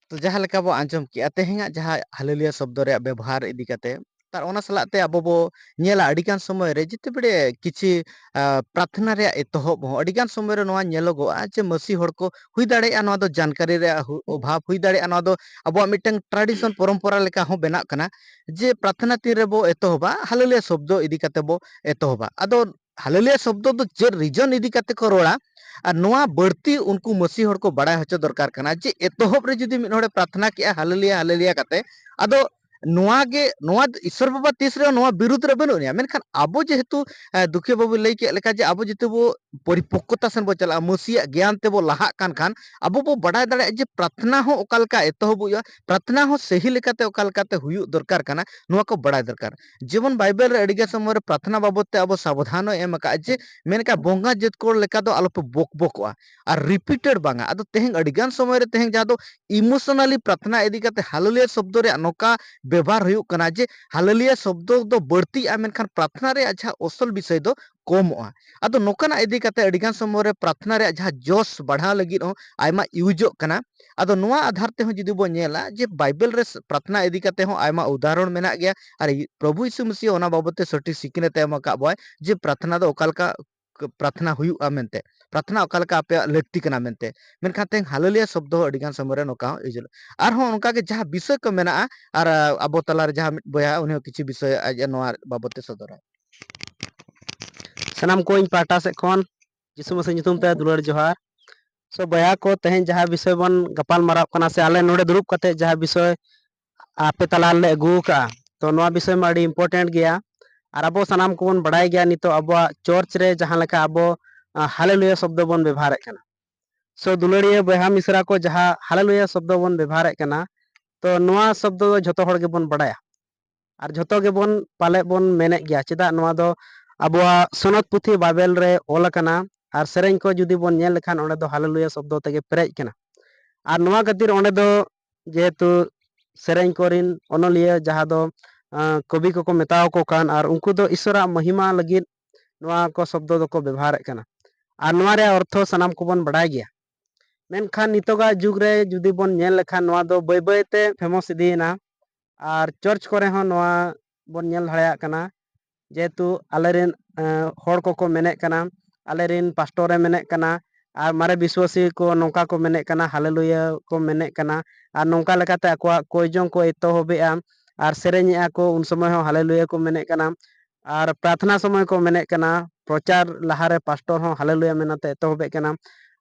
ᱛᱚ ᱡᱟᱦᱟᱸ ᱞᱮᱠᱟ ᱵᱚ ᱟᱸᱡᱚᱢ ᱠᱮᱜᱼᱟ ᱛᱮᱦᱮᱧᱟᱜ ᱡᱟᱦᱟᱸ ᱦᱟᱞᱮᱞᱩᱭᱟ ᱥᱚᱵᱫᱚ ᱨᱮᱭᱟᱜ ᱵᱮᱵᱚᱦᱟᱨ ᱤᱫᱤ ᱠᱟᱛᱮ, ᱛᱟᱨ ᱚᱱᱟ ᱥᱟᱞᱟᱜ ᱛᱮ ᱟᱵᱚ ᱵᱚ ᱧᱮᱞᱟ ᱟᱹᱰᱤᱜᱟᱱ ᱥᱚᱢᱚᱭ ᱨᱮ ᱡᱮᱛᱮ ᱵᱮᱲᱮ ᱠᱤᱪᱷᱤ, ᱟ, ᱯᱨᱟᱨᱛᱷᱱᱟ ᱨᱮᱭᱟᱜ ᱮᱛᱚᱦᱚᱵ ᱦᱚᱸ ᱟᱹᱰᱤᱜᱟᱱ ᱥᱚᱢᱚᱭ ᱨᱮ ᱱᱚᱣᱟ ᱧᱮᱞᱚᱜᱚᱜᱼᱟ ᱡᱮ ᱢᱟᱹᱥᱤ ᱦᱚᱲ ᱠᱚ ᱦᱩᱭ ᱫᱟᱲᱮᱭᱟᱜᱼᱟ ᱱᱚᱣᱟ ᱫᱚ ᱡᱟᱱᱠᱟᱨᱤ ᱨᱮᱭᱟᱜ ᱦᱩ-, ᱚᱵᱷᱟᱵᱽ, ᱦᱩᱭ ᱫᱟᱲᱮᱭᱟᱜᱼᱟ ᱱᱚᱣᱟ ᱫᱚ ᱟᱵᱚᱣᱟᱜ ᱢᱤᱫᱴᱟᱝ ᱴᱨᱟᱰᱤᱥᱚᱱ ᱯᱚᱨᱚᱢᱯᱚᱨᱟ ᱞᱮᱠᱟ ᱦᱚᱸ ᱵᱮᱱᱟᱜ ᱠᱟᱱᱟ ᱡᱮ ᱯᱨᱟᱨᱛᱷᱱᱟ ᱛᱤᱱ ᱨᱮᱵᱚ ᱮᱛᱚᱦᱚᱵᱟ, ᱦᱟᱞᱮᱞᱩᱭᱟ ᱥᱚᱵᱫᱚ ᱤᱫᱤ ᱠᱟᱛᱮ ᱵᱚ ᱮᱛᱚᱦᱚᱵᱟ᱾ ᱟᱫᱚ ᱦᱟᱞᱮᱞᱩᱭᱟ ᱥᱚᱵᱫᱚ ᱫᱚ ᱪᱮᱫ ᱨᱤᱡᱚᱱ ᱤᱫᱤ ᱠᱟᱛᱮ ᱠᱚ ᱨᱚᱲᱟ, ᱟᱨ ᱱᱚᱣᱟ ᱵᱟᱹᱲᱛᱤ ᱩᱱᱠᱩ ᱢᱟᱹᱥᱤ ᱦᱚᱲ ᱠᱚ ᱵᱟᱲᱟᱭ ᱦᱚᱪᱚ ᱫᱚᱨᱠᱟᱨ ᱠᱟᱱᱟ ᱡᱮ ᱮᱛᱚᱦᱚᱵ ᱨᱮ ᱡᱩᱫᱤ ᱢᱤᱫ ᱦᱚᱲᱮ ᱯᱨᱟᱨᱛᱷᱱᱟ ᱠᱮᱜᱼᱟ ᱦᱟᱞᱮᱞᱩᱭᱟ, ᱦᱟᱞᱮᱞᱩᱭᱟ ᱠᱟᱛᱮ, ᱟᱫᱚ ᱱᱚᱣᱟ ᱜᱮ, ᱱᱚᱣᱟ ᱫᱚ ᱤᱥᱚᱨ ᱵᱟᱵᱟ ᱛᱤᱥ ᱨᱮᱦᱚᱸ ᱱᱚᱣᱟ ᱵᱤᱨᱩᱫᱽ ᱨᱮ ᱵᱟᱹᱱᱩᱜ ᱮᱭᱟ, ᱢᱮᱱᱠᱷᱟᱱ ᱟᱵᱚ ᱡᱮᱦᱮᱛᱩ, ᱮ, ᱫᱩᱠᱷᱤᱭᱟᱹ ᱵᱟᱹᱵᱩᱭ ᱞᱟᱹᱭ ᱠᱮᱫ ᱞᱮᱠᱟ ᱡᱮ ᱟᱵᱚ ᱡᱩᱫᱤ ᱵᱚ ᱯᱚᱨᱤᱯᱚᱠᱠᱚᱛᱟ ᱥᱮᱱ ᱵᱚ ᱪᱟᱞᱟᱜᱼᱟ, ᱢᱟᱹᱥᱤᱭᱟᱜ ᱜᱮᱭᱟᱱ ᱛᱮᱵᱚ ᱞᱟᱦᱟᱜ ᱠᱟᱱ ᱠᱷᱟᱱ, ᱟᱵᱚ ᱵᱚ ᱵᱟᱰᱟᱭ ᱫᱟᱲᱮᱭᱟᱜᱼᱟ ᱡᱮ ᱯᱨᱟᱨᱛᱷᱱᱟ ᱦᱚᱸ ᱚᱠᱟ ᱞᱮᱠᱟ ᱮᱛᱚᱦᱚᱵ ᱦᱩᱭᱩᱜᱼᱟ, ᱯᱨᱟᱨᱛᱷᱱᱟ ᱦᱚᱸ ᱥᱟᱹᱦᱤ ᱞᱮᱠᱟᱛᱮ ᱚᱠᱟ ᱞᱮᱠᱟᱛᱮ ᱦᱩᱭᱩᱜ ᱫᱚᱨᱠᱟᱨ ᱠᱟᱱᱟ, ᱱᱚᱣᱟ ᱠᱚ ᱵᱟᱲᱟᱭ ᱫᱚᱨᱠᱟᱨ᱾ ᱡᱮᱢᱚᱱ ᱵᱟᱭᱵᱮᱞ ᱨᱮ ᱟᱹᱰᱤᱜᱟᱱ ᱥᱚᱢᱚᱭ ᱨᱮ ᱯᱨᱟᱨᱛᱷᱱᱟ ᱵᱟᱵᱚᱫ ᱛᱮ ᱟᱵᱚ ᱥᱟᱵᱫᱷᱟᱱ ᱦᱚᱸ ᱮᱢ ᱟᱠᱟᱫᱼᱟ ᱡᱮ ᱢᱮᱱ ᱞᱮᱠᱟ ᱵᱚᱸᱜᱟ ᱡᱟᱹᱛ ᱠᱚ ᱞᱮᱠᱟ ᱫᱚ ᱟᱞᱚᱯᱮ ᱵᱚᱠ ᱵᱚᱠᱚᱜᱼᱟ ᱟᱨ ᱨᱤᱯᱤᱴᱮᱰ ᱵᱟᱝᱟ᱾ ᱟᱫᱚ ᱛᱮᱦᱮᱧ ᱟᱹᱰᱤᱜᱟᱱ ᱥᱚᱢᱚᱭ ᱨᱮ ᱛᱮᱦᱮᱧ ᱡᱟᱦᱟᱸ ᱫᱚ ᱤᱢᱳᱥᱚᱱᱟᱞᱤ ᱯᱨᱟᱨᱛᱷᱱᱟ ᱤᱫᱤ ᱠᱟᱛᱮ ᱦᱟᱞᱮᱞᱩᱭᱟ ᱥᱚᱵᱫᱚ ᱨᱮᱭᱟᱜ ᱱᱚᱝᱠᱟ ᱵᱮᱵᱷᱟᱨ ᱦᱩᱭᱩᱜ ᱠᱟᱱᱟ, ᱡᱮ ᱦᱟᱞᱮᱞᱩᱭᱟ ᱥᱚᱵᱫᱚ ᱫᱚ ᱵᱟᱹᱲᱛᱤᱜᱼᱟ, ᱢᱮᱱᱠᱷᱟᱱ ᱯᱨᱟᱨᱛᱷᱱᱟ ᱨᱮᱭᱟᱜ ᱡᱟᱦᱟᱸ ᱚᱥᱚᱞ ᱵᱤᱥᱚᱭ ᱫᱚ ᱠᱚᱢᱚᱜᱼᱟ᱾ ᱟᱫᱚ ᱱᱚᱝᱠᱟᱱᱟᱜ ᱤᱫᱤ ᱠᱟᱛᱮ ᱟᱹᱰᱤᱜᱟᱱ ᱥᱚᱢᱚᱭ ᱨᱮ ᱯᱨᱟᱨᱛᱷᱱᱟ ᱨᱮᱭᱟᱜ ᱡᱟᱦᱟᱸ ᱡᱚᱥ ᱵᱟᱲᱦᱟᱣ ᱞᱟᱹᱜᱤᱫ ᱦᱚᱸ ᱟᱭᱢᱟ ᱤᱭᱩᱡᱚᱜ ᱠᱟᱱᱟ᱾ ᱟᱫᱚ ᱱᱚᱣᱟ ᱟᱫᱷᱟᱨ ᱛᱮᱦᱚᱸ ᱡᱩᱫᱤ ᱵᱚᱱ ᱧᱮᱞᱟ, ᱡᱮ ᱵᱟᱭᱵᱮᱞ ᱨᱮ ᱯᱨᱟᱨᱛᱷᱱᱟ ᱤᱫᱤ ᱠᱟᱛᱮ ᱦᱚᱸ ᱟᱭᱢᱟ ᱩᱫᱟᱦᱚᱨᱚᱱ ᱢᱮᱱᱟᱜ ᱜᱮᱭᱟ, ᱟᱨ ᱯᱨᱚᱵᱷᱩ ᱭᱤᱥᱩ ᱢᱟᱥᱤᱦ ᱚᱱᱟ ᱵᱟᱵᱚᱛ ᱛᱮ ᱥᱚᱴᱷᱤᱠ ᱥᱤᱠᱷᱱᱟᱹᱛ ᱮ ᱮᱢ ᱟᱠᱟᱫ ᱵᱚᱱᱟ ᱡᱮ ᱯᱨᱟᱨᱛᱷᱱᱟ ᱫᱚ ᱚᱠᱟ ᱞᱮᱠᱟ ᱯᱨᱟᱨᱛᱷᱱᱟ ᱦᱩᱭᱩᱜᱼᱟ ᱢᱮᱱᱛᱮ, ᱯᱨᱟᱨᱛᱷᱱᱟ ᱚᱠᱟ ᱞᱮᱠᱟ ᱟᱯᱮᱭᱟᱜ ᱞᱟᱹᱠᱛᱤ ᱠᱟᱱᱟ ᱢᱮᱱᱛᱮ᱾ ᱢᱮᱱᱠᱷᱟᱱ ᱛᱮᱦᱮᱧ ᱦᱟᱞᱮᱞᱩᱭᱟ ᱥᱚᱵᱫᱚ ᱦᱚᱸ ᱟᱹᱰᱤᱜᱟᱱ ᱥᱚᱢᱚᱭ ᱨᱮ ᱱᱚᱝᱠᱟ ᱦᱚᱸ ᱤᱭᱩᱡᱚᱜᱼᱟ᱾ ᱟᱨᱦᱚᱸ ᱚᱱᱠᱟᱜᱮ ᱡᱟᱦᱟᱸ ᱵᱤᱥᱚᱭ ᱠᱚ ᱢᱮᱱᱟᱜᱼᱟ, ᱟᱨ ᱟᱵᱚ ᱛᱟᱞᱟᱨᱮ ᱡᱟᱦᱟᱸ ᱢᱤᱫ ᱵᱚᱭᱦᱟ, ᱩᱱᱤ ᱦᱚᱸ ᱠᱤᱪᱷᱩ ᱵᱤᱥᱚᱭ ᱟᱡ ᱱᱚᱣᱟ ᱵᱟᱵᱚᱛ ᱛᱮ ᱥᱚᱫᱚᱨᱟᱭ᱾ ᱥᱟᱱᱟᱢ ᱠᱚ ᱤᱧ ᱯᱟᱦᱴᱟ ᱥᱮᱫ ᱠᱷᱚᱱ ᱡᱤᱥᱩ ᱢᱟᱥᱤ ᱧᱩᱛᱩᱢ ᱛᱮ ᱫᱩᱞᱟᱹᱲ ᱡᱚᱦᱟᱨ᱾ ᱥᱚ ᱵᱚᱭᱦᱟ ᱠᱚ, ᱛᱮᱦᱮᱧ ᱡᱟᱦᱟᱸ ᱵᱤᱥᱚᱭ ᱵᱚᱱ ᱜᱟᱯᱟᱞ ᱢᱟᱨᱟᱣ ᱠᱟᱱᱟ, ᱥᱮ ᱟᱞᱮ ᱱᱚᱰᱮ ᱫᱩᱲᱩᱵ ᱠᱟᱛᱮ ᱡᱟᱦᱟᱸ ᱵᱤᱥᱚᱭ ᱟᱯᱮ ᱛᱟᱞᱟ ᱨᱮᱞᱮ ᱟᱹᱜᱩ ᱟᱠᱟᱫᱼᱟ, ᱛᱚ ᱱᱚᱣᱟ ᱵᱤᱥᱚᱭ ᱢᱟ ᱟᱹᱰᱤ ᱤᱢᱯᱚᱨᱴᱮᱱᱴ ᱜᱮᱭᱟ᱾ ᱟᱨ ᱟᱵᱚ ᱥᱟᱱᱟᱢ ᱠᱚᱵᱚᱱ ᱵᱟᱲᱟᱭ ᱜᱮᱭᱟ, ᱱᱤᱛᱚᱜ ᱟᱵᱚᱣᱟᱜ ᱪᱚᱨᱪ ᱨᱮ ᱡᱟᱦᱟᱸ ᱞᱮᱠᱟ ᱟᱵᱚ ᱦᱟᱞᱮᱞᱩᱭᱟ ᱥᱚᱵᱫᱚ ᱵᱚᱱ ᱵᱮᱵᱚᱦᱟᱨᱮᱫ ᱠᱟᱱᱟ᱾ ᱥᱚ ᱫᱩᱞᱟᱹᱲᱤᱭᱟᱹ ᱵᱚᱭᱦᱟ ᱢᱤᱥᱨᱟ ᱠᱚ, ᱡᱟᱦᱟᱸ ᱦᱟᱞᱮᱞᱩᱭᱟ ᱥᱚᱵᱫᱚ ᱵᱚᱱ ᱵᱮᱵᱚᱦᱟᱨᱮᱫ ᱠᱟᱱᱟ, ᱛᱚ ᱱᱚᱣᱟ ᱥᱚᱵᱫᱚ ᱫᱚ ᱡᱷᱚᱛᱚ ᱦᱚᱲ ᱜᱮᱵᱚᱱ ᱵᱟᱲᱟᱭᱟ᱾ ᱟᱨ ᱡᱷᱚᱛᱚ ᱜᱮᱵᱚᱱ ᱯᱟᱞᱮᱫ ᱵᱚᱱ ᱢᱮᱱᱮᱫ ᱜᱮᱭᱟ, ᱪᱮᱫᱟᱜ ᱱᱚᱣᱟ ᱫᱚ ᱟᱵᱚᱣᱟᱜ ᱥᱚᱱᱚᱛ ᱯᱩᱛᱷᱤ ᱵᱟᱭᱵᱮᱞ ᱨᱮ ᱚᱞ ᱟᱠᱟᱱᱟ᱾ ᱟᱨ ᱥᱮᱨᱮᱧ ᱠᱚ ᱡᱩᱫᱤ ᱵᱚᱱ ᱧᱮᱞ ᱞᱮᱠᱷᱟᱱ, ᱚᱸᱰᱮ ᱫᱚ ᱦᱟᱞᱮᱞᱩᱭᱟ ᱥᱚᱵᱫᱚ ᱛᱮᱜᱮ ᱯᱮᱨᱮᱡ ᱠᱟᱱᱟ᱾ ᱟᱨ ᱱᱚᱣᱟ ᱠᱷᱟᱹᱛᱤᱨ ᱚᱸᱰᱮ ᱫᱚ ᱡᱮᱦᱮᱛᱩ ᱥᱮᱨᱮᱧ ᱠᱚᱨᱮᱱ ᱚᱱᱚᱞᱤᱭᱟᱹ, ᱡᱟᱦᱟᱸ ᱫᱚ ᱟᱸ, ᱠᱚᱵᱤ ᱠᱚᱠᱚ ᱢᱮᱛᱟᱣ ᱠᱚ ᱠᱟᱱ, ᱟᱨ ᱩᱱᱠᱩ ᱫᱚ ᱤᱥᱚᱨᱟᱜ ᱢᱚᱦᱤᱢᱟ ᱞᱟᱹᱜᱤᱫ ᱱᱚᱣᱟ ᱠᱚ ᱥᱚᱵᱫᱚ ᱫᱚᱠᱚ ᱵᱮᱵᱚᱦᱟᱨᱮᱫ ᱠᱟᱱᱟ᱾ ᱟᱨ ᱱᱚᱣᱟ ᱨᱮᱭᱟᱜ ᱚᱨᱛᱷᱚ ᱥᱟᱱᱟᱢ ᱠᱚᱵᱚᱱ ᱵᱟᱲᱟᱭ ᱜᱮᱭᱟ᱾ ᱢᱮᱱᱠᱷᱟᱱ ᱱᱤᱛᱚᱜᱟᱜ ᱡᱩᱜᱽ ᱨᱮ ᱡᱩᱫᱤ ᱵᱚᱱ ᱧᱮᱞ ᱞᱮᱠᱷᱟᱱ, ᱱᱚᱣᱟ ᱫᱚ ᱵᱟᱹᱭ ᱵᱟᱹᱭ ᱛᱮ ᱯᱷᱮᱢᱚᱥ ᱤᱫᱤᱭᱮᱱᱟ᱾ ᱟᱨ ᱪᱟᱨᱪ ᱠᱚᱨᱮ ᱦᱚᱸ ᱱᱚᱣᱟ ᱵᱚᱱ ᱧᱮᱞ ᱫᱟᱲᱮᱭᱟᱜ ᱠᱟᱱᱟ, ᱡᱮᱦᱮᱛᱩ ᱟᱞᱮᱨᱮᱱ, ᱮᱸ, ᱦᱚᱲ ᱠᱚᱠᱚ ᱢᱮᱱᱮᱫ ᱠᱟᱱᱟ, ᱟᱞᱮᱨᱮᱱ ᱯᱟᱥᱴᱚᱨᱮ ᱢᱮᱱᱮᱫ ᱠᱟᱱᱟ, ᱟᱨ ᱢᱟᱨᱮ ᱵᱤᱥᱣᱟᱥᱤ ᱠᱚ ᱱᱚᱝᱠᱟ ᱠᱚ ᱢᱮᱱᱮᱫ ᱠᱟᱱᱟ, ᱦᱟᱞᱮᱞᱩᱭᱟ ᱠᱚ ᱢᱮᱱᱮᱫ ᱠᱟᱱᱟ᱾ ᱟᱨ ᱱᱚᱝᱠᱟ ᱞᱮᱠᱟᱛᱮ ᱟᱠᱚᱣᱟᱜ ᱠᱚᱭ ᱡᱚᱝ ᱠᱚ ᱮᱛᱚᱦᱚᱵᱮᱜᱼᱟ᱾ ᱟᱨ ᱥᱮᱨᱮᱧᱮᱜᱼᱟ ᱠᱚ, ᱩᱱ ᱥᱚᱢᱚᱭ ᱦᱚᱸ ᱦᱟᱞᱮᱞᱩᱭᱟ ᱠᱚ ᱢᱮᱱᱮᱫ ᱠᱟᱱᱟ᱾ ᱟᱨ ᱯᱨᱟᱨᱛᱷᱱᱟ ᱥᱚᱢᱚᱭ ᱠᱚ ᱢᱮᱱᱮᱫ ᱠᱟᱱᱟ, ᱯᱨᱚᱪᱟᱨ ᱞᱟᱦᱟᱨᱮ ᱯᱟᱥᱴᱚᱨ ᱦᱚᱸ ᱦᱟᱞᱮᱞᱩᱭᱟ ᱢᱮᱱᱟᱛᱮ ᱮᱛᱚᱦᱚᱵᱮᱫ ᱠᱟᱱᱟ᱾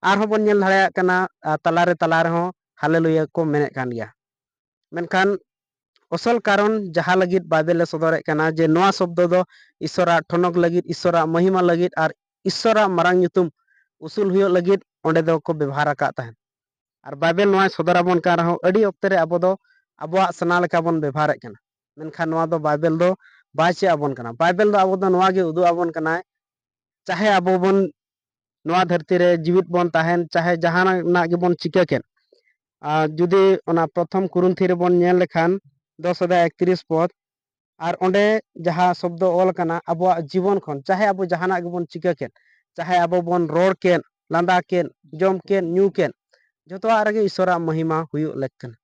ᱟᱨᱦᱚᱸ ᱵᱚᱱ ᱧᱮᱞ ᱫᱟᱲᱮᱭᱟᱜ ᱠᱟᱱᱟ, ᱟᱨ ᱛᱟᱞᱟᱨᱮ, ᱛᱟᱞᱟ ᱨᱮᱦᱚᱸ ᱦᱟᱞᱮᱞᱩᱭᱟ ᱠᱚ ᱢᱮᱱᱮᱫ ᱠᱟᱱ ᱜᱮᱭᱟ᱾ ᱢᱮᱱᱠᱷᱟᱱ ᱚᱥᱚᱞ ᱠᱟᱨᱚᱱ ᱡᱟᱦᱟᱸ ᱞᱟᱹᱜᱤᱫ ᱵᱟᱭᱵᱮᱞ ᱮ ᱥᱚᱫᱚᱨᱮᱫ ᱠᱟᱱᱟ, ᱡᱮ ᱱᱚᱣᱟ ᱥᱚᱵᱫᱚ ᱫᱚ ᱤᱥᱚᱨᱟᱜ ᱴᱷᱚᱱᱚᱠ ᱞᱟᱹᱜᱤᱫ, ᱤᱥᱚᱨᱟᱜ ᱢᱚᱦᱤᱢᱟ ᱞᱟᱹᱜᱤᱫ ᱟᱨ ᱤᱥᱚᱨᱟᱜ ᱢᱟᱨᱟᱝ ᱧᱩᱛᱩᱢ ᱩᱥᱩᱞ ᱦᱩᱭᱩᱜ ᱞᱟᱹᱜᱤᱫ ᱚᱸᱰᱮ ᱫᱚᱠᱚ ᱵᱮᱵᱚᱦᱟᱨ ᱟᱠᱟᱫ ᱛᱟᱦᱮᱸᱫ᱾ ᱟᱨ ᱵᱟᱭᱵᱮᱞ ᱱᱚᱣᱟᱭ ᱥᱚᱫᱚᱨ ᱟᱵᱚᱱ ᱠᱟᱱ ᱨᱮᱦᱚᱸ, ᱟᱹᱰᱤ ᱚᱠᱛᱮ ᱨᱮ ᱟᱵᱚ ᱫᱚ ᱟᱵᱚᱣᱟᱜ ᱥᱟᱱᱟ ᱞᱮᱠᱟ ᱵᱚᱱ ᱵᱮᱵᱚᱦᱟᱨᱮᱫ ᱠᱟᱱᱟ᱾ ᱢᱮᱱᱠᱷᱟᱱ ᱱᱚᱣᱟ ᱫᱚ ᱵᱟᱭᱵᱮᱞ ᱫᱚ ᱵᱟᱭ ᱪᱮᱫ ᱟᱵᱚᱱ ᱠᱟᱱᱟ᱾ ᱵᱟᱭᱵᱮᱞ ᱫᱚ ᱟᱵᱚ ᱫᱚ ᱱᱚᱣᱟ ᱜᱮ ᱩᱫᱩᱜ ᱟᱵᱚᱱ ᱠᱟᱱᱟᱭ, ᱪᱟᱦᱮ ᱟᱵᱚ ᱵᱚᱱ ᱱᱚᱣᱟ ᱫᱷᱟᱹᱨᱛᱤ ᱨᱮ ᱡᱤᱣᱤᱫ ᱵᱚᱱ ᱛᱟᱦᱮᱱ, ᱪᱟᱦᱮ ᱡᱟᱦᱟᱱᱟᱜ ᱜᱮᱵᱚᱱ ᱪᱤᱠᱟᱹ ᱠᱮᱫ᱾ ᱟᱨ ᱡᱩᱫᱤ ᱚᱱᱟ ᱯᱨᱚᱛᱷᱚᱢ ᱠᱩᱨᱤᱱᱛᱷᱤ ᱨᱮᱵᱚᱱ ᱧᱮᱞ ᱞᱮᱠᱷᱟᱱ, ᱫᱚᱥ ᱚᱫᱷᱭᱟᱭ ᱮᱠᱛᱨᱤᱥ ᱯᱚᱫ, ᱟᱨ ᱚᱸᱰᱮ ᱡᱟᱦᱟᱸ ᱥᱚᱵᱫᱚ ᱚᱞ ᱟᱠᱟᱱᱟ ᱟᱵᱚᱣᱟᱜ ᱡᱤᱵᱚᱱ ᱠᱷᱚᱱ, ᱪᱟᱦᱮ ᱟᱵᱚ ᱡᱟᱦᱟᱱᱟᱜ ᱜᱮᱵᱚᱱ ᱪᱤᱠᱟᱹ ᱠᱮᱫ, ᱪᱟᱦᱮ ᱟᱵᱚ ᱵᱚᱱ ᱨᱚᱲ ᱠᱮᱫ, ᱞᱟᱸᱫᱟ ᱠᱮᱫ, ᱡᱚᱢ ᱠᱮᱫ, ᱧᱩ ᱠᱮᱫ, ᱡᱚᱛᱚᱣᱟᱜ ᱨᱮᱜᱮ ᱤᱥᱚᱨᱟᱜ ᱢᱚᱦᱤᱢᱟ ᱦᱩᱭᱩᱜ ᱞᱮᱠ ᱠᱟᱱᱟ᱾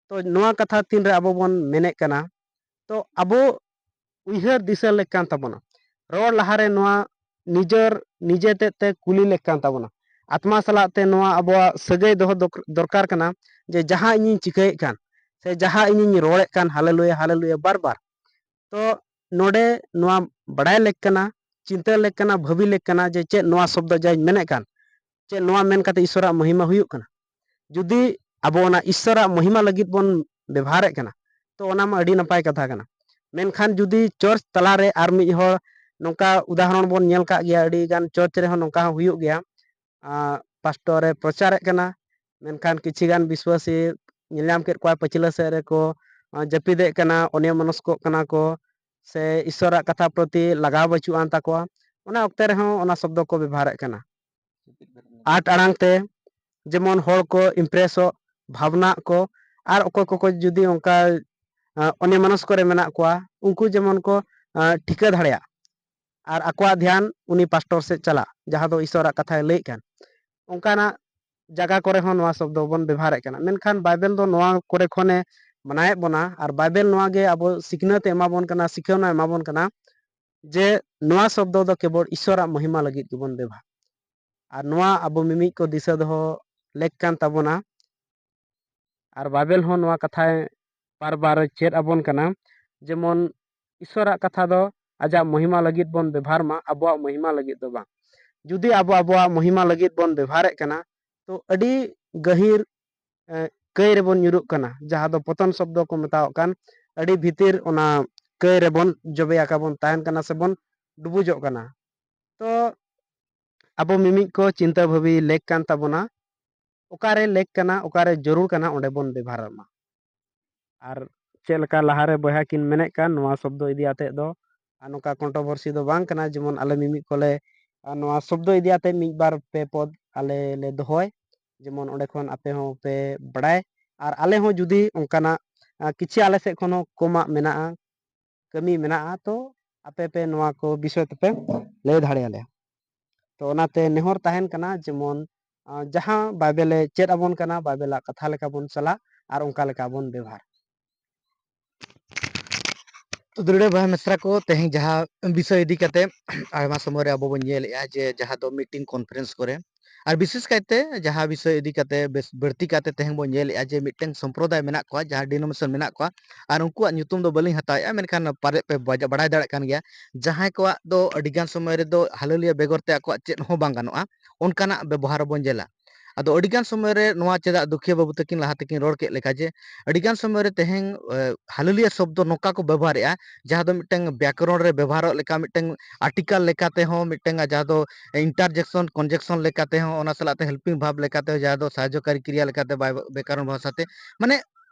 ᱛᱚ ᱱᱚᱣᱟ ᱠᱟᱛᱷᱟ ᱛᱤᱱᱨᱮ ᱟᱵᱚ ᱵᱚᱱ ᱢᱮᱱᱮᱫ ᱠᱟᱱᱟ, ᱛᱚ ᱟᱵᱚ ᱩᱭᱦᱟᱹᱨ ᱫᱤᱥᱟᱹ ᱞᱮᱠ ᱠᱟᱱ ᱛᱟᱵᱚᱱᱟ᱾ ᱨᱚᱲ ᱞᱟᱦᱟᱨᱮ ᱱᱚᱣᱟ ᱱᱤᱡᱮᱨ ᱱᱤᱡᱮ ᱛᱮᱫ ᱛᱮ ᱠᱩᱞᱤ ᱞᱮᱠ ᱠᱟᱱ ᱛᱟᱵᱚᱱᱟ᱾ ᱟᱛᱢᱟ ᱥᱟᱞᱟᱜ ᱛᱮ ᱱᱚᱣᱟ ᱟᱵᱚᱣᱟᱜ ᱥᱟᱹᱜᱟᱹᱭ ᱫᱚᱦᱚ ᱫᱚᱨ-, ᱫᱚᱨᱠᱟᱨ ᱠᱟᱱᱟ, ᱡᱮ ᱡᱟᱦᱟᱸ ᱤᱧᱤᱧ ᱪᱤᱠᱟᱹᱭᱮᱫ ᱠᱟᱱ ᱥᱮ ᱡᱟᱦᱟᱸ ᱤᱧᱤᱧ ᱨᱚᱲᱮᱫ ᱠᱟᱱ ᱦᱟᱞᱮᱞᱩᱭᱟ ᱦᱟᱞᱮᱞᱩᱭᱟ ᱵᱟᱨ ᱵᱟᱨ, ᱛᱚ ᱱᱚᱰᱮ ᱱᱚᱣᱟ ᱵᱟᱲᱟᱭ ᱞᱮᱠ ᱠᱟᱱᱟ, ᱪᱤᱱᱛᱟᱹ ᱞᱮᱠ ᱠᱟᱱᱟ, ᱵᱷᱟᱹᱵᱤ ᱞᱮᱠ ᱠᱟᱱᱟ ᱡᱮ ᱪᱮᱫ ᱱᱚᱣᱟ ᱥᱚᱵᱫᱚ ᱡᱟᱧ ᱢᱮᱱᱮᱫ ᱠᱟᱱ, ᱪᱮᱫ ᱱᱚᱣᱟ ᱢᱮᱱ ᱠᱟᱛᱮ ᱤᱥᱚᱨᱟᱜ ᱢᱚᱦᱤᱢᱟ ᱦᱩᱭᱩᱜ ᱠᱟᱱᱟ? ᱡᱩᱫᱤ ᱟᱵᱚ ᱚᱱᱟ ᱤᱥᱚᱨᱟᱜ ᱢᱚᱦᱤᱢᱟ ᱞᱟᱹᱜᱤᱫ ᱵᱚᱱ ᱵᱮᱵᱷᱟᱨᱮᱫ ᱠᱟᱱᱟ, ᱛᱚ ᱚᱱᱟ ᱢᱟ ᱟᱹᱰᱤ ᱱᱟᱯᱟᱭ ᱠᱟᱛᱷᱟ ᱠᱟᱱᱟ᱾ ᱢᱮᱱᱠᱷᱟᱱ ᱡᱩᱫᱤ ᱪᱟᱨᱪ ᱛᱟᱞᱟᱨᱮ ᱟᱨ ᱢᱤᱫ ᱦᱚᱲ ᱱᱚᱝᱠᱟ ᱩᱫᱟᱦᱚᱨᱚᱱ ᱵᱚᱱ ᱧᱮᱞ ᱠᱟᱜ ᱜᱮᱭᱟ, ᱟᱹᱰᱤ ᱜᱟᱱ ᱪᱟᱨᱪ ᱨᱮᱦᱚᱸ ᱱᱚᱝᱠᱟ ᱦᱚᱸ ᱦᱩᱭᱩᱜ ᱜᱮᱭᱟ, ᱟᱸ, ᱯᱟᱥᱴᱚᱨᱮ ᱯᱨᱚᱪᱟᱨᱮᱫ ᱠᱟᱱᱟ, ᱢᱮᱱᱠᱷᱟᱱ ᱠᱤᱪᱷᱤ ᱜᱟᱱ ᱵᱤᱥᱣᱟᱥᱤ ᱧᱮᱞ ᱧᱟᱢ ᱠᱮᱫ ᱠᱚᱣᱟ ᱯᱟᱹᱪᱷᱞᱟᱹ ᱥᱮᱫ ᱨᱮᱠᱚ, ᱟᱸ, ᱡᱟᱹᱯᱤᱫᱮᱫ ᱠᱟᱱᱟ, ᱚᱱᱭᱚᱢᱚᱱᱚᱥᱠᱚᱜ ᱠᱟᱱᱟ ᱠᱚ, ᱥᱮ ᱤᱥᱚᱨᱟᱜ ᱠᱟᱛᱷᱟ ᱯᱨᱚᱛᱤ ᱞᱟᱜᱟᱣ ᱵᱟᱹᱪᱩᱜ ᱟᱱ ᱛᱟᱠᱚᱣᱟ, ᱚᱱᱟ ᱚᱠᱛᱮ ᱨᱮᱦᱚᱸ ᱚᱱᱟ ᱥᱚᱵᱫᱚ ᱠᱚ ᱵᱮᱵᱷᱟᱨᱮᱫ ᱠᱟᱱᱟ᱾ ᱟᱸᱴ ᱟᱲᱟᱝ ᱛᱮ ᱡᱮᱢᱚᱱ ᱦᱚᱲ ᱠᱚ ᱤᱢᱯᱨᱮᱥᱚᱜ, ᱵᱷᱟᱵᱽᱱᱟᱜ ᱠᱚ, ᱟᱨ ᱚᱠᱚᱭ ᱠᱚᱠᱚ ᱡᱩᱫᱤ ᱚᱱᱠᱟ, ᱟᱸ, ᱚᱱᱭᱚᱢᱚᱱᱚᱥᱠᱚ ᱨᱮ ᱢᱮᱱᱟᱜ ᱠᱚᱣᱟ, ᱩᱱᱠᱩ ᱡᱮᱢᱚᱱ ᱠᱚ, ᱟᱸ, ᱴᱷᱤᱠᱟᱹ ᱫᱟᱲᱮᱭᱟᱜ ᱟᱨ ᱟᱠᱚᱣᱟᱜ ᱫᱷᱮᱭᱟᱱ ᱩᱱᱤ ᱯᱟᱥᱴᱚᱨ ᱥᱮᱫ ᱪᱟᱞᱟᱜ, ᱡᱟᱦᱟᱸ ᱫᱚ ᱤᱥᱚᱨᱟᱜ ᱠᱟᱛᱷᱟᱭ ᱞᱟᱹᱭᱮᱫ ᱠᱟᱱ, ᱚᱱᱠᱟᱱᱟᱜ ᱡᱟᱭᱜᱟ ᱠᱚᱨᱮ ᱦᱚᱸ ᱱᱚᱣᱟ ᱥᱚᱵᱫᱚ ᱵᱚᱱ ᱵᱮᱵᱷᱟᱨᱮᱫ ᱠᱟᱱᱟ᱾ ᱢᱮᱱᱠᱷᱟᱱ ᱵᱟᱭᱵᱮᱞ ᱫᱚ ᱱᱚᱣᱟ ᱠᱚᱨᱮ ᱠᱷᱚᱱᱮ ᱢᱟᱱᱟᱭᱮᱫ ᱵᱚᱱᱟ, ᱟᱨ ᱵᱟᱭᱵᱮᱞ ᱱᱚᱣᱟ ᱜᱮ ᱟᱵᱚ ᱥᱤᱠᱷᱱᱟᱹᱛ ᱮ ᱮᱢᱟ ᱵᱚᱱ ᱠᱟᱱᱟ, ᱥᱤᱠᱷᱟᱹᱣᱱᱟ ᱮᱢᱟ ᱵᱚᱱ ᱠᱟᱱᱟ, ᱡᱮ ᱱᱚᱣᱟ ᱥᱚᱵᱫᱚ ᱫᱚ ᱠᱮᱵᱚᱞ ᱤᱥᱚᱨᱟᱜ ᱢᱚᱦᱤᱢᱟ ᱞᱟᱹᱜᱤᱫ ᱜᱮᱵᱚᱱ ᱵᱮᱵᱷᱟᱨ᱾ ᱟᱨ ᱱᱚᱣᱟ ᱟᱵᱚ ᱢᱤᱢᱤᱫ ᱠᱚ ᱫᱤᱥᱟᱹ ᱫᱚᱦᱚ ᱞᱮᱠ ᱠᱟᱱ ᱛᱟᱵᱚᱱᱟ᱾ ᱟᱨ ᱵᱟᱭᱵᱮᱞ ᱦᱚᱸ ᱱᱚᱣᱟ ᱠᱟᱛᱷᱟᱭ ᱵᱟᱨ ᱵᱟᱨ ᱪᱮᱫ ᱟᱵᱚᱱ ᱠᱟᱱᱟ, ᱡᱮᱢᱚᱱ ᱤᱥᱚᱨᱟᱜ ᱠᱟᱛᱷᱟ ᱫᱚ ᱟᱡᱟᱜ ᱢᱚᱦᱤᱢᱟ ᱞᱟᱹᱜᱤᱫ ᱵᱚᱱ ᱵᱮᱵᱷᱟᱨ ᱢᱟ, ᱟᱵᱚᱣᱟᱜ ᱢᱚᱦᱤᱢᱟ ᱞᱟᱹᱜᱤᱫ ᱫᱚ ᱵᱟᱝ᱾ ᱡᱩᱫᱤ ᱟᱵᱚ ᱟᱵᱚᱣᱟᱜ ᱢᱚᱦᱤᱢᱟ ᱞᱟᱹᱜᱤᱫ ᱵᱚᱱ ᱵᱮᱵᱷᱟᱨᱮᱫ ᱠᱟᱱᱟ, ᱛᱚ ᱟᱹᱰᱤ ᱜᱟᱹᱦᱤᱨ, ᱮ, ᱠᱟᱹᱭ ᱨᱮᱵᱚᱱ ᱧᱩᱨᱩᱜ ᱠᱟᱱᱟ, ᱡᱟᱦᱟᱸ ᱫᱚ ᱯᱚᱛᱚᱱ ᱥᱚᱵᱫᱚ ᱠᱚ ᱢᱮᱛᱟᱣᱟᱜ ᱠᱟᱱ, ᱟᱹᱰᱤ ᱵᱷᱤᱛᱤᱨ ᱚᱱᱟ ᱠᱟᱹᱭ ᱨᱮᱵᱚᱱ ᱡᱚᱵᱮ ᱟᱠᱟ ᱵᱚᱱ ᱛᱟᱦᱮᱱ ᱠᱟᱱᱟ ᱥᱮᱵᱚᱱ ᱰᱩᱵᱩᱡᱚᱜ ᱠᱟᱱᱟ᱾ ᱛᱚ ᱟᱵᱚ ᱢᱤᱢᱤᱫ ᱠᱚ ᱪᱤᱱᱛᱟᱹ ᱵᱷᱟᱹᱵᱤ ᱞᱮᱠ ᱠᱟᱱ ᱛᱟᱵᱚᱱᱟ, ᱚᱠᱟᱨᱮ ᱞᱮᱠ ᱠᱟᱱᱟ, ᱚᱠᱟᱨᱮ ᱡᱟᱹᱨᱩᱲ ᱠᱟᱱᱟ, ᱚᱸᱰᱮ ᱵᱚᱱ ᱵᱮᱵᱷᱟᱨ ᱢᱟ᱾ ᱟᱨ ᱪᱮᱫ ᱞᱮᱠᱟ ᱞᱟᱦᱟᱨᱮ ᱵᱚᱭᱦᱟ ᱠᱤᱱ ᱢᱮᱱᱮᱫ ᱠᱟᱱ, ᱱᱚᱣᱟ ᱥᱚᱵᱫᱚ ᱤᱫᱤ ᱟᱛᱮᱫ ᱫᱚ ᱟᱨ ᱱᱚᱝᱠᱟ ᱠᱚᱱᱴᱨᱳᱵᱷᱟᱨᱥᱤ ᱫᱚ ᱵᱟᱝ ᱠᱟᱱᱟ᱾ ᱡᱮᱢᱚᱱ ᱟᱞᱮ ᱢᱤᱢᱤᱫ ᱠᱚᱞᱮ, ᱟᱨ ᱱᱚᱣᱟ ᱥᱚᱵᱫᱚ ᱤᱫᱤ ᱟᱛᱮᱫ ᱢᱤᱫ ᱵᱟᱨ ᱯᱮ ᱯᱚᱫ ᱟᱞᱮ ᱞᱮ ᱫᱚᱦᱚᱭ, ᱡᱮᱢᱚᱱ ᱚᱸᱰᱮ ᱠᱷᱚᱱ ᱟᱯᱮ ᱦᱚᱸ ᱯᱮ ᱵᱟᱲᱟᱭ, ᱟᱨ ᱟᱞᱮ ᱦᱚᱸ ᱡᱩᱫᱤ ᱚᱱᱠᱟᱱᱟᱜ ᱟᱨ ᱠᱤᱪᱷᱤ ᱟᱞᱮ ᱥᱮᱫ ᱠᱷᱚᱱ ᱦᱚᱸ ᱠᱚᱢᱟᱜ ᱢᱮᱱᱟᱜᱼᱟ, ᱠᱟᱹᱢᱤ ᱢᱮᱱᱟᱜᱼᱟ, ᱛᱚ ᱟᱯᱮ ᱯᱮ ᱱᱚᱣᱟ ᱠᱚ ᱵᱤᱥᱚᱭ ᱛᱮᱯᱮ ᱞᱟᱹᱭ ᱫᱟᱲᱮᱭᱟᱞᱮᱭᱟ᱾ ᱛᱚ ᱚᱱᱟᱛᱮ ᱱᱮᱦᱚᱨ ᱛᱟᱦᱮᱱ ᱠᱟᱱᱟ, ᱡᱮᱢᱚᱱ ᱟᱸ, ᱡᱟᱦᱟᱸ ᱵᱟᱭᱵᱮᱞᱮ ᱪᱮᱫ ᱟᱵᱚᱱ ᱠᱟᱱᱟ, ᱵᱟᱭᱵᱮᱞᱟᱜ ᱠᱟᱛᱷᱟ ᱞᱮᱠᱟ ᱵᱚᱱ ᱪᱟᱞᱟᱜ ᱟᱨ ᱚᱱᱠᱟ ᱞᱮᱠᱟ ᱵᱚᱱ ᱵᱮᱵᱷᱟᱨ᱾ ᱛᱚ ᱫᱟᱹᱲᱟᱹ ᱵᱚᱭᱦᱟ ᱢᱤᱥᱨᱟ ᱠᱚ, ᱛᱮᱦᱮᱧ ᱡᱟᱦᱟᱸ ᱵᱤᱥᱚᱭ ᱤᱫᱤ ᱠᱟᱛᱮ ᱟᱭᱢᱟ ᱥᱚᱢᱚᱭ ᱨᱮ ᱟᱵᱚ ᱵᱚᱱ ᱧᱮᱞᱮᱜᱼᱟ, ᱡᱮ ᱡᱟᱦᱟᱸ ᱫᱚ ᱢᱤᱴᱤᱝ ᱠᱚᱱᱯᱷᱟᱨᱮᱱᱥ ᱠᱚᱨᱮ, ᱟᱨ ᱵᱤᱥᱮᱥ ᱠᱟᱭᱛᱮ ᱡᱟᱦᱟᱸ ᱵᱤᱥᱚᱭ ᱤᱫᱤ ᱠᱟᱛᱮ ᱵᱮᱥ ᱵᱟᱹᱲᱛᱤ ᱠᱟᱛᱮ ᱛᱮᱦᱮᱧ ᱵᱚᱱ ᱧᱮᱞᱮᱜᱼᱟ, ᱡᱮ ᱢᱤᱫᱴᱮᱱ ᱥᱚᱢᱯᱨᱚᱫᱟᱭ ᱢᱮᱱᱟᱜ ᱠᱚᱣᱟ, ᱡᱟᱦᱟᱸ ᱰᱤᱱᱳᱢᱤᱱᱮᱥᱚᱱ ᱢᱮᱱᱟᱜ ᱠᱚᱣᱟ, ᱟᱨ ᱩᱱᱠᱩᱣᱟᱜ ᱧᱩᱛᱩᱢ ᱫᱚ ᱵᱟᱹᱞᱤᱧ ᱦᱟᱛᱟᱣᱮᱜᱼᱟ, ᱢᱮᱱᱠᱷᱟᱱ ᱯᱟᱞᱮᱫ ᱯᱮ ᱵᱟᱡᱟ-, ᱵᱟᱲᱟᱭ ᱫᱟᱲᱮᱭᱟᱜ ᱠᱟᱱ ᱜᱮᱭᱟ, ᱡᱟᱦᱟᱸᱭ ᱠᱚᱣᱟᱜ ᱫᱚ ᱟᱹᱰᱤᱜᱟᱱ ᱥᱚᱢᱚᱭ ᱨᱮᱫᱚ ᱦᱟᱞᱮᱞᱩᱭᱟ ᱵᱮᱜᱚᱨ ᱛᱮ ᱟᱠᱚᱣᱟᱜ ᱪᱮᱫ ᱦᱚᱸ ᱵᱟᱝ ᱜᱟᱱᱚᱜᱼᱟ, ᱚᱱᱠᱟᱱᱟᱜ ᱵᱮᱵᱚᱦᱟᱨ ᱵᱚᱱ ᱧᱮᱞᱟ᱾ ᱟᱫᱚ ᱟᱹᱰᱤᱜᱟᱱ ᱥᱚᱢᱚᱭ ᱨᱮ ᱱᱚᱣᱟ ᱪᱮᱫᱟᱜ ᱫᱩᱠᱷᱤᱭᱟᱹ ᱵᱟᱹᱵᱩ ᱛᱟᱹᱠᱤᱱ ᱞᱟᱦᱟ ᱛᱮᱠᱤᱱ ᱨᱚᱲ ᱠᱮᱫ ᱞᱮᱠᱟ, ᱡᱮ ᱟᱹᱰᱤᱜᱟᱱ ᱥᱚᱢᱚᱭ ᱨᱮ ᱛᱮᱦᱮᱧ, ᱮ, ᱦᱟᱞᱮᱞᱩᱭᱟ ᱥᱚᱵᱫᱚ ᱱᱚᱝᱠᱟ ᱠᱚ ᱵᱮᱵᱚᱦᱟᱨᱮᱜᱼᱟ, ᱡᱟᱦᱟᱸ ᱫᱚ ᱢᱤᱫᱴᱟᱝ ᱵᱮᱠᱚᱨᱚᱱ ᱨᱮ ᱵᱮᱵᱚᱦᱟᱨᱚᱜ ᱞᱮᱠᱟ, ᱢᱤᱫᱴᱟᱝ ᱟᱨᱴᱤᱠᱟᱞ ᱞᱮᱠᱟ ᱛᱮᱦᱚᱸ, ᱢᱤᱫᱴᱟᱝ ᱡᱟᱦᱟᱸ ᱫᱚ ᱤᱱᱴᱟᱨᱡᱮᱠᱥᱚᱱ, ᱠᱚᱱᱡᱮᱠᱥᱚᱱ ᱞᱮᱠᱟ ᱛᱮᱦᱚᱸ, ᱚᱱᱟ ᱥᱟᱞᱟᱜ ᱛᱮ ᱦᱮᱞᱯᱤᱝ ᱵᱷᱟᱨᱵ ᱞᱮᱠᱟ ᱛᱮᱦᱚᱸ, ᱡᱟᱦᱟᱸ ᱫᱚ ᱥᱟᱦᱟᱡᱽᱡᱚᱠᱟᱨᱤ ᱠᱨᱤᱭᱟ ᱞᱮᱠᱟᱛᱮ ᱵᱟᱭ-, ᱵᱮᱠᱚᱨᱚᱱ ᱵᱷᱟᱥᱟ ᱛᱮ, ᱢᱟᱱᱮ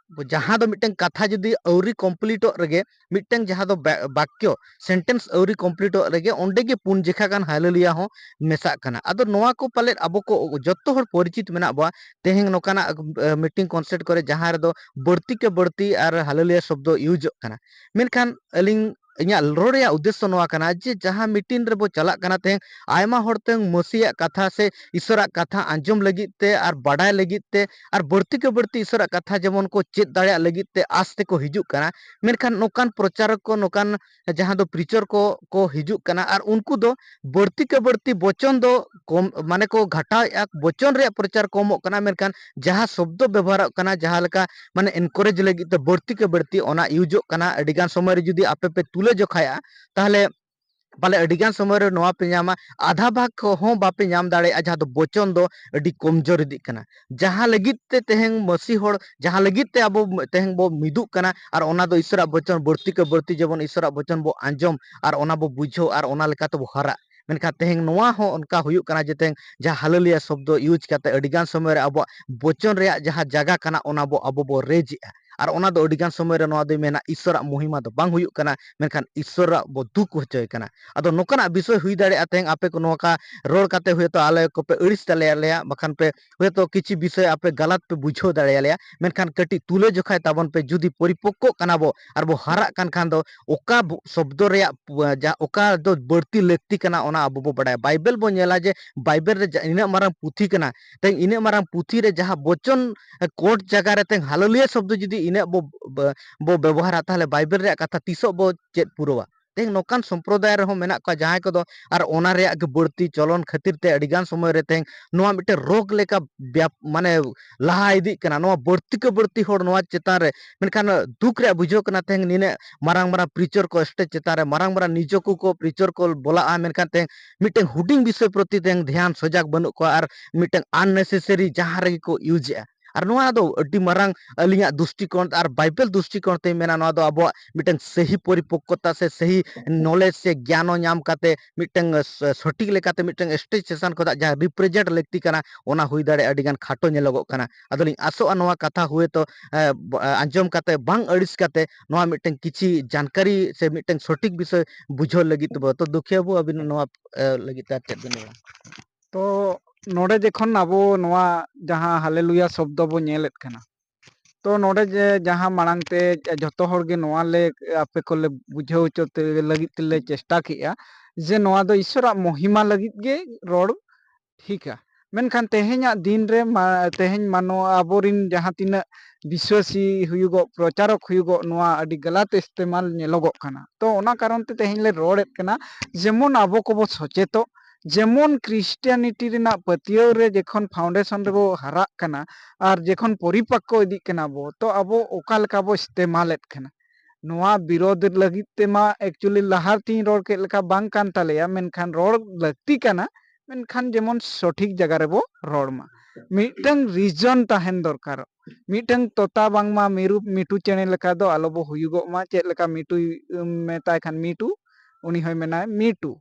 ᱡᱟᱦᱟᱸ ᱫᱚ ᱢᱤᱫᱴᱟᱝ ᱠᱟᱛᱷᱟ ᱡᱩᱫᱤ ᱟᱹᱣᱨᱤ ᱠᱚᱢᱯᱞᱤᱴᱚᱜ ᱨᱮᱜᱮ, ᱢᱤᱫᱴᱟᱝ ᱡᱟᱦᱟᱸ ᱫᱚ ᱵᱟ-, ᱵᱟᱠᱭᱚ, ᱥᱮᱱᱴᱮᱱᱥ ᱟᱹᱣᱨᱤ ᱠᱚᱢᱯᱞᱤᱴᱚᱜ ᱨᱮᱜᱮ ᱚᱸᱰᱮ ᱜᱮ ᱯᱩᱱ ᱡᱮᱠᱷᱟ ᱜᱟᱱ ᱦᱟᱞᱮᱞᱩᱭᱟ ᱦᱚᱸ ᱢᱮᱥᱟᱜ ᱠᱟᱱᱟ᱾ ᱟᱫᱚ ᱱᱚᱣᱟ ᱠᱚ ᱯᱟᱞᱮᱫ ᱟᱵᱚ ᱠᱚ ᱡᱚᱛᱚ ᱦᱚᱲ ᱯᱚᱨᱤᱪᱤᱛ ᱢᱮᱱᱟᱜ ᱵᱚᱣᱟ᱾ ᱛᱮᱦᱮᱧ ᱱᱚᱝᱠᱟᱱᱟᱜ, ᱮ, ᱢᱤᱴᱤᱝ ᱠᱚᱱᱥᱮᱯᱴ ᱠᱚᱨᱮ ᱡᱟᱦᱟᱸ ᱨᱮᱫᱚ ᱵᱟᱹᱲᱛᱤ ᱠᱮ ᱵᱟᱹᱲᱛᱤ ᱟᱨ ᱦᱟᱞᱮᱞᱩᱭᱟ ᱥᱚᱵᱫᱚ ᱤᱭᱩᱡᱚᱜ ᱠᱟᱱᱟ᱾ ᱢᱮᱱᱠᱷᱟᱱ ᱟᱹᱞᱤᱧ, ᱤᱧᱟᱹᱜ ᱨᱚᱲ ᱨᱮᱭᱟᱜ ᱩᱫᱽᱫᱮᱥᱥᱚ ᱱᱚᱣᱟ ᱠᱟᱱᱟ ᱡᱮ ᱡᱟᱦᱟᱸ ᱢᱤᱴᱤᱝ ᱨᱮᱵᱚ ᱪᱟᱞᱟᱜ ᱠᱟᱱᱟ, ᱛᱮᱦᱮᱧ ᱟᱭᱢᱟ ᱦᱚᱲ ᱛᱮᱦᱮᱧ ᱢᱟᱹᱥᱤᱭᱟᱜ ᱠᱟᱛᱷᱟ ᱥᱮ ᱤᱥᱚᱨᱟᱜ ᱠᱟᱛᱷᱟ ᱟᱸᱡᱚᱢ ᱞᱟᱹᱜᱤᱫ ᱛᱮ ᱟᱨ ᱵᱟᱰᱟᱭ ᱞᱟᱹᱜᱤᱫ ᱛᱮ ᱟᱨ ᱵᱟᱹᱲᱛᱤ ᱠᱮ ᱵᱟᱹᱲᱛᱤ ᱤᱥᱚᱨᱟᱜ ᱠᱟᱛᱷᱟ ᱡᱮᱢᱚᱱ ᱠᱚ ᱪᱮᱫ ᱫᱟᱲᱮᱭᱟᱜ ᱞᱟᱹᱜᱤᱫ ᱛᱮ ᱟᱥ ᱛᱮᱠᱚ ᱦᱤᱡᱩᱜ ᱠᱟᱱᱟ᱾ ᱢᱮᱱᱠᱷᱟᱱ ᱱᱚᱝᱠᱟᱱ ᱯᱨᱚᱪᱟᱨᱚᱠ ᱠᱚ, ᱱᱚᱝᱠᱟᱱ ᱡᱟᱦᱟᱸ ᱫᱚ ᱯᱨᱤᱪᱚᱨ ᱠᱚ, ᱠᱚ ᱦᱤᱡᱩᱜ ᱠᱟᱱᱟ ᱟᱨ ᱩᱱᱠᱩ ᱫᱚ ᱵᱟᱹᱲᱛᱤ ᱠᱮ ᱵᱟᱹᱲᱛᱤ ᱵᱚᱪᱚᱱ ᱫᱚ ᱠᱚᱢ, ᱢᱟᱱᱮ ᱠᱚ ᱜᱷᱟᱴᱟᱣᱮᱫᱼᱟ, ᱵᱚᱪᱚᱱ ᱨᱮᱭᱟᱜ ᱯᱨᱚᱪᱟᱨ ᱠᱚᱢᱚᱜ ᱠᱟᱱᱟ, ᱢᱮᱱᱠᱷᱟᱱ ᱡᱟᱦᱟᱸ ᱥᱚᱵᱫᱚ ᱵᱮᱵᱚᱦᱟᱨᱚᱜ ᱠᱟᱱᱟ, ᱡᱟᱦᱟᱸ ᱞᱮᱠᱟ ᱢᱟᱱᱮ ᱮᱱᱠᱟᱨᱮᱡᱽ ᱞᱟᱹᱜᱤᱫ ᱛᱮ ᱵᱟᱹᱲᱛᱤ ᱠᱮ ᱵᱟᱹᱲᱛᱤ ᱚᱱᱟ ᱤᱭᱩᱡᱚᱜ ᱠᱟᱱᱟ᱾ ᱟᱹᱰᱤᱜᱟᱱ ᱥᱚᱢᱚᱭ ᱨᱮ ᱡᱩᱫᱤ ᱟᱯᱮ ᱯᱮ ᱛᱩᱞᱟᱹ ᱡᱚᱠᱷᱟᱭᱟ, ᱛᱟᱦᱚᱞᱮ ᱯᱟᱞᱮ ᱟᱹᱰᱤᱜᱟᱱ ᱥᱚᱢᱚᱭ ᱨᱮ ᱱᱚᱣᱟ ᱯᱮ ᱧᱟᱢᱟ, ᱟᱫᱷᱟ ᱵᱷᱟᱜᱽ ᱦᱚᱸ ᱵᱟᱯᱮ ᱧᱟᱢ ᱫᱟᱲᱮᱭᱟᱜᱼᱟ, ᱡᱟᱦᱟᱸ ᱫᱚ ᱵᱚᱪᱚᱱ ᱫᱚ ᱟᱹᱰᱤ ᱠᱚᱢᱡᱳᱨ ᱤᱫᱤᱜ ᱠᱟᱱᱟ᱾ ᱡᱟᱦᱟᱸ ᱞᱟᱹᱜᱤᱫ ᱛᱮ ᱛᱮᱦᱮᱧ ᱢᱟᱹᱥᱤ ᱦᱚᱲ, ᱡᱟᱦᱟᱸ ᱞᱟᱹᱜᱤᱫ ᱛᱮ ᱟᱵᱚ ᱛᱮᱦᱮᱧ ᱵᱚ ᱢᱤᱫᱩᱜ ᱠᱟᱱᱟ, ᱟᱨ ᱚᱱᱟ ᱫᱚ ᱤᱥᱚᱨᱟᱜ ᱵᱚᱪᱚᱱ ᱵᱟᱹᱲᱛᱤ ᱠᱮ ᱵᱟᱹᱲᱛᱤ ᱡᱮᱢᱚᱱ ᱤᱥᱚᱨᱟᱜ ᱵᱚᱪᱚᱱ ᱵᱚ ᱟᱸᱡᱚᱢ ᱟᱨ ᱚᱱᱟ ᱵᱚ ᱵᱩᱡᱷᱟᱹᱣ ᱟᱨ ᱚᱱᱟ ᱞᱮᱠᱟ ᱛᱮᱵᱚ ᱦᱟᱨᱟᱜ᱾ ᱢᱮᱱᱠᱷᱟᱱ ᱛᱮᱦᱮᱧ ᱱᱚᱣᱟ ᱦᱚᱸ ᱚᱱᱠᱟ ᱦᱩᱭᱩᱜ ᱠᱟᱱᱟ ᱡᱮ ᱛᱮᱦᱮᱧ ᱡᱟᱦᱟᱸ ᱦᱟᱞᱮᱞᱩᱭᱟ ᱥᱚᱵᱫᱚ ᱤᱭᱩᱡᱽ ᱠᱟᱛᱮ ᱟᱹᱰᱤᱜᱟᱱ ᱥᱚᱢᱚᱭ ᱨᱮ ᱟᱵᱚᱣᱟᱜ ᱵᱚᱪᱚᱱ ᱨᱮᱭᱟᱜ ᱡᱟᱦᱟᱸ ᱡᱟᱭᱜᱟ ᱠᱟᱱᱟ, ᱚᱱᱟ ᱵᱚ, ᱟᱵᱚ ᱵᱚ ᱨᱮᱡᱽ ᱮᱜᱼᱟ᱾ ᱟᱨ ᱚᱱᱟ ᱫᱚ ᱟᱹᱰᱤ ᱜᱟᱱ ᱥᱚᱢᱚᱭ ᱨᱮ ᱱᱚᱣᱟ ᱫᱚᱭ ᱢᱮᱱᱟ ᱤᱥᱥᱚᱨᱟᱜ ᱢᱚᱦᱤᱢᱟ ᱫᱚ ᱵᱟᱝ ᱦᱩᱭᱩᱜ ᱠᱟᱱᱟ, ᱢᱮᱱᱠᱷᱟᱱ ᱤᱥᱥᱚᱨᱟᱜ ᱵᱚ ᱫᱩᱠ ᱦᱚᱪᱚᱭᱮ ᱠᱟᱱᱟ᱾ ᱟᱫᱚ ᱱᱚᱝᱠᱟᱱᱟᱜ ᱵᱤᱥᱚᱭ ᱦᱩᱭ ᱫᱟᱲᱮᱭᱟᱜᱼᱟ, ᱛᱮᱦᱮᱧ ᱟᱯᱮ ᱠᱚ ᱱᱚᱝᱠᱟ ᱨᱚᱲ ᱠᱟᱛᱮ ᱦᱚᱭᱛᱳ ᱟᱞᱮ ᱠᱚᱯᱮ ᱟᱹᱲᱤᱥ ᱫᱟᱲᱮᱭᱟᱞᱮᱭᱟ, ᱵᱟᱠᱷᱟᱱ ᱯᱮ ᱦᱚᱭᱛᱳ ᱠᱤᱪᱷᱩ ᱵᱤᱥᱚᱭ ᱟᱯᱮ ᱜᱟᱞᱟᱛ ᱯᱮ ᱵᱩᱡᱷᱟᱹᱣ ᱫᱟᱲᱮᱭᱟᱞᱮᱭᱟ, ᱢᱮᱱᱠᱷᱟᱱ ᱠᱟᱹᱴᱤᱡ ᱛᱩᱞᱟᱹ ᱡᱚᱠᱷᱟᱭ ᱛᱟᱵᱚᱱ ᱯᱮ᱾ ᱡᱩᱫᱤ ᱯᱚᱨᱤᱯᱚᱠᱠᱚᱜ ᱠᱟᱱᱟ ᱵᱚ ᱟᱨ ᱵᱚ ᱦᱟᱨᱟᱜ ᱠᱟᱱ ᱠᱷᱟᱱ ᱫᱚ ᱚᱠᱟ ᱵᱚ-, ᱥᱚᱵᱫᱚ ᱨᱮᱭᱟᱜ ᱯᱩ-, ᱡᱟ-, ᱚᱠᱟ ᱫᱚ ᱵᱟᱹᱲᱛᱤ ᱞᱟᱹᱠᱛᱤ ᱠᱟᱱᱟ, ᱚᱱᱟ ᱟᱵᱚ ᱵᱚ ᱵᱟᱰᱟᱭᱟ᱾ ᱵᱟᱭᱵᱮᱞ ᱵᱚ ᱧᱮᱞᱟ ᱡᱮ ᱵᱟᱭᱵᱮᱞ ᱨᱮ ᱡᱟ-, ᱤᱱᱟᱹᱜ ᱢᱟᱨᱟᱝ ᱯᱩᱛᱷᱤ ᱠᱟᱱᱟ, ᱛᱮᱦᱮᱧ ᱤᱱᱟᱹᱜ ᱢᱟᱨᱟᱝ ᱯᱩᱛᱷᱤ ᱨᱮ ᱡᱟᱦᱟᱸ ᱵᱚᱪᱚᱱ, ᱮ, ᱠᱳᱴ ᱡᱟᱭᱜᱟ ᱨᱮ ᱛᱮᱦᱮᱧ ᱦᱟᱞᱮᱞᱩᱭᱟ ᱥᱚᱵᱫᱚ ᱡᱩᱫᱤ ᱤᱱᱟᱹᱜ ᱵᱚ, ᱵᱚ, ᱵᱚ ᱵᱮᱵᱚᱦᱟᱨᱟ, ᱛᱟᱦᱞᱮ ᱵᱟᱭᱵᱮᱞ ᱨᱮᱭᱟᱜ ᱠᱟᱛᱷᱟ ᱛᱤᱥᱚᱜ ᱵᱚ ᱪᱮᱫ ᱯᱩᱨᱟᱹᱣᱟ? ᱛᱮᱦᱮᱧ ᱱᱚᱝᱠᱟᱱ ᱥᱚᱢᱯᱨᱚᱫᱟᱭ ᱨᱮᱦᱚᱸ ᱢᱮᱱᱟᱜ ᱠᱚᱣᱟ ᱡᱟᱦᱟᱸᱭ ᱠᱚᱫᱚ ᱟᱨ ᱚᱱᱟ ᱨᱮᱭᱟᱜ ᱜᱮ ᱵᱟᱹᱲᱛᱤ ᱪᱚᱞᱚᱱ ᱠᱷᱟᱹᱛᱤᱨ ᱛᱮ ᱟᱹᱰᱤ ᱜᱟᱱ ᱥᱚᱢᱚᱭ ᱨᱮ ᱛᱮᱦᱮᱧ ᱱᱚᱣᱟ ᱢᱤᱫᱴᱮᱱ ᱨᱳᱜᱽ ᱞᱮᱠᱟ ᱵᱮᱯ-, ᱢᱟᱱᱮ ᱞᱟᱦᱟ ᱤᱫᱤᱜ ᱠᱟᱱᱟ᱾ ᱱᱚᱣᱟ ᱵᱟᱹᱲᱛᱤ ᱠᱮ ᱵᱟᱹᱲᱛᱤ ᱦᱚᱲ ᱱᱚᱣᱟ ᱪᱮᱛᱟᱱ ᱨᱮ, ᱢᱮᱱᱠᱷᱟᱱ ᱫᱩᱠ ᱨᱮᱭᱟᱜ ᱵᱩᱡᱷᱟᱹᱣ ᱠᱟᱱᱟ ᱛᱮᱦᱮᱧ ᱱᱤᱱᱟᱹᱜ ᱢᱟᱨᱟᱝ ᱢᱟᱨᱟᱝ ᱯᱨᱤᱪᱚᱨ ᱠᱚ ᱥᱴᱮᱡᱽ ᱪᱮᱛᱟᱱ ᱨᱮ ᱢᱟᱨᱟᱝ ᱢᱟᱨᱟᱝ ᱱᱤᱡᱚᱠᱩ ᱠᱚ ᱯᱨᱤᱪᱚᱨ ᱠᱚ ᱵᱚᱞᱟᱜᱼᱟ, ᱢᱮᱱᱠᱷᱟᱱ ᱛᱮᱦᱮᱧ ᱢᱤᱫᱴᱮᱱ ᱦᱩᱰᱤᱧ ᱵᱤᱥᱚᱭ ᱯᱨᱚᱛᱤ ᱛᱮᱦᱮᱧ ᱫᱷᱮᱭᱟᱱ ᱥᱚᱡᱟᱜ ᱵᱟᱹᱱᱩᱜ ᱠᱚᱣᱟ ᱟᱨ ᱢᱤᱫᱴᱮᱱ unnecessary ᱡᱟᱦᱟᱸ ᱨᱮᱜᱮ ᱠᱚ ᱤᱭᱩᱡᱽ ᱮᱜᱼᱟ᱾ ᱟᱨ ᱱᱚᱣᱟ ᱫᱚ ᱟᱹᱰᱤ ᱢᱟᱨᱟᱝ ᱟᱹᱞᱤᱧᱟᱜ ᱫᱩᱥᱴᱤᱠᱳᱬ ᱟᱨ ᱵᱟᱭᱵᱮᱞ ᱫᱩᱥᱴᱤᱠᱳᱬ ᱛᱮᱧ ᱢᱮᱱᱟ, ᱱᱚᱣᱟ ᱫᱚ ᱟᱵᱚᱣᱟᱜ ᱢᱤᱫᱴᱟᱝ ᱥᱟᱹᱦᱤ ᱯᱚᱨᱤᱯᱚᱠᱠᱚᱛᱟ ᱥᱮ ᱥᱟᱹᱦᱤ knowledge ᱥᱮ ᱜᱮᱭᱟᱱ ᱧᱟᱢ ᱠᱟᱛᱮ ᱢᱤᱫᱴᱟᱝ ᱥ-, ᱥᱚᱴᱷᱤᱠ ᱞᱮᱠᱟᱛᱮ ᱢᱤᱫᱴᱟᱝ ᱥᱴᱮᱡᱽ ᱥᱮᱥᱚᱱ ᱠᱷᱚᱱᱟᱜ ᱡᱟᱦᱟᱸ represent ᱞᱟᱹᱠᱛᱤ ᱠᱟᱱᱟ, ᱚᱱᱟ ᱦᱩᱭ ᱫᱟᱲᱮᱭᱟᱜᱼᱟ ᱟᱹᱰᱤ ᱜᱟᱱ ᱠᱷᱟᱴᱚ ᱧᱮᱞᱚᱜᱚᱜ ᱠᱟᱱᱟ᱾ ᱟᱫᱚᱞᱤᱧ ᱟᱥᱚᱜᱼᱟ ᱱᱚᱣᱟ ᱠᱟᱛᱷᱟ ᱦᱩᱭᱛᱚ, ᱮ, ᱵ-, ᱮ, ᱟᱸᱡᱚᱢ ᱠᱟᱛᱮ ᱵᱟᱝ ᱟᱹᱲᱤᱥ ᱠᱟᱛᱮ ᱱᱚᱣᱟ ᱢᱤᱫᱴᱟᱝ ᱠᱤᱪᱷᱤ ᱡᱟᱱᱠᱟᱨᱤ ᱥᱮ ᱢᱤᱫᱴᱟᱝ ᱥᱚᱴᱷᱤᱠ ᱵᱤᱥᱚᱭ ᱵᱩᱡᱷᱟᱹᱣ ᱞᱟᱹᱜᱤᱫ ᱛᱮᱵᱚ᱾ ᱛᱚ ᱫᱩᱠᱷᱤᱭᱟᱹ ᱵᱟᱹᱵᱩ, ᱟᱹᱵᱤᱱ ᱱᱚᱣᱟ, ᱮ, ᱞᱟᱹᱜᱤᱫ ᱛᱮ ᱟᱨ ᱪᱮᱫ ᱵᱤᱱ ᱞᱟᱹᱭᱟ? ᱛᱚ ᱱᱚᱰᱮ ᱡᱚᱠᱷᱚᱱ ᱟᱵᱚ ᱱᱚᱣᱟ ᱡᱟᱦᱟᱸ ᱦᱟᱞᱮᱞᱩᱭᱟ ᱥᱚᱵᱫᱚ ᱵᱚ ᱧᱮᱞᱮᱫ ᱠᱟᱱᱟ, ᱛᱚ ᱱᱚᱰᱮ ᱡᱮ ᱡᱟᱦᱟᱸ ᱢᱟᱲᱟᱝ ᱛᱮ ᱡᱷᱚᱛᱚ ᱦᱚᱲ ᱜᱮ ᱱᱚᱣᱟ ᱞᱮ ᱟᱯᱮ ᱠᱚᱞᱮ ᱵᱩᱡᱷᱟᱹᱣ ᱦᱚᱪᱚ ᱛᱮ ᱞᱟᱹᱜᱤᱫ ᱛᱮᱞᱮ ᱪᱮᱥᱴᱟ ᱠᱮᱜᱼᱟ ᱡᱮ ᱱᱚᱣᱟ ᱫᱚ ᱤᱥᱥᱚᱨᱟᱜ ᱢᱚᱦᱤᱢᱟ ᱞᱟᱹᱜᱤᱫ ᱜᱮ ᱨᱚᱲ ᱴᱷᱤᱠᱟ᱾ ᱢᱮᱱᱠᱷᱟᱱ ᱛᱮᱦᱮᱧᱟᱜ ᱫᱤᱱ ᱨᱮ ᱢᱟ-, ᱛᱮᱦᱮᱧ ᱢᱟᱱᱣᱟ ᱟᱵᱚᱨᱤᱱ ᱡᱟᱦᱟᱸ ᱛᱤᱱᱟᱹᱜ ᱵᱤᱥᱣᱟᱹᱥᱤ ᱦᱩᱭᱩᱜᱚᱜ, ᱯᱨᱚᱪᱟᱨᱚᱠ ᱦᱩᱭᱩᱜᱚᱜ, ᱱᱚᱣᱟ ᱟᱹᱰᱤ ᱜᱟᱞᱟᱛ ᱤᱥᱛᱮᱢᱟᱞ ᱧᱮᱞᱚᱜᱚᱜ ᱠᱟᱱᱟ᱾ ᱛᱚ ᱚᱱᱟ ᱠᱟᱨᱚᱱ ᱛᱮ ᱛᱮᱦᱮᱧ ᱞᱮ ᱨᱚᱲᱮᱫ ᱠᱟᱱᱟ, ᱡᱮᱢᱚᱱ ᱟᱵᱚ ᱠᱚᱵᱚ ᱥᱚᱪᱮᱛᱚᱜ, ᱡᱮᱢᱚᱱ ᱠᱨᱤᱥᱴᱤᱭᱟᱱᱤᱴᱤ ᱨᱮᱱᱟᱜ ᱯᱟᱹᱛᱭᱟᱹᱣ ᱨᱮ ᱡᱚᱠᱷᱚᱱ foundation ᱨᱮᱵᱚ ᱦᱟᱨᱟᱜ ᱠᱟᱱᱟ ᱟᱨ ᱡᱚᱠᱷᱚᱱ ᱯᱚᱨᱤᱯᱟᱠᱠᱚ ᱤᱫᱤᱜ ᱠᱟᱱᱟ ᱵᱚ, ᱛᱚ ᱟᱵᱚ ᱚᱠᱟ ᱞᱮᱠᱟ ᱵᱚ ᱤᱥᱛᱮᱢᱟᱞᱮᱫ ᱠᱟᱱᱟ? ᱱᱚᱣᱟ ᱵᱤᱨᱳᱫᱷ ᱞᱟᱹᱜᱤᱫ ᱛᱮᱢᱟ actually ᱞᱟᱦᱟ ᱨᱮᱛᱤᱧ ᱨᱚᱲ ᱠᱮᱫ ᱞᱮᱠᱟ ᱵᱟᱝ ᱠᱟᱱ ᱛᱟᱞᱮᱭᱟ, ᱢᱮᱱᱠᱷᱟᱱ ᱨᱚᱲ ᱞᱟᱹᱠᱛᱤ ᱠᱟᱱᱟ, ᱢᱮᱱᱠᱷᱟᱱ ᱡᱮᱢᱚᱱ ᱥᱚᱴᱷᱤᱠ ᱡᱟᱭᱜᱟ ᱨᱮᱵᱚ ᱨᱚᱲ ᱢᱟ᱾ ᱢᱤᱫᱴᱟᱝ reason ᱛᱟᱦᱮᱱ ᱫᱚᱨᱠᱟᱨᱚᱜ᱾ ᱢᱤᱫᱴᱟᱝ ᱛᱚᱛᱟ ᱵᱟᱝᱢᱟ ᱢᱤᱨᱩ, ᱢᱤᱴᱩ ᱪᱮᱬᱮ ᱞᱮᱠᱟ ᱫᱚ ᱟᱞᱚ ᱵᱚ ᱦᱩᱭᱩᱜᱚᱜ ᱢᱟ᱾ ᱪᱮᱫ ᱞᱮᱠᱟ ᱢᱤᱴᱩᱭ, ᱩᱢ, ᱢᱮᱛᱟᱭ ᱠᱷᱟᱱ ᱢᱤᱴᱩ, ᱩᱱᱤ ᱦᱚᱸᱭ ᱢᱮᱱᱟᱭ ᱢᱤᱴᱩ᱾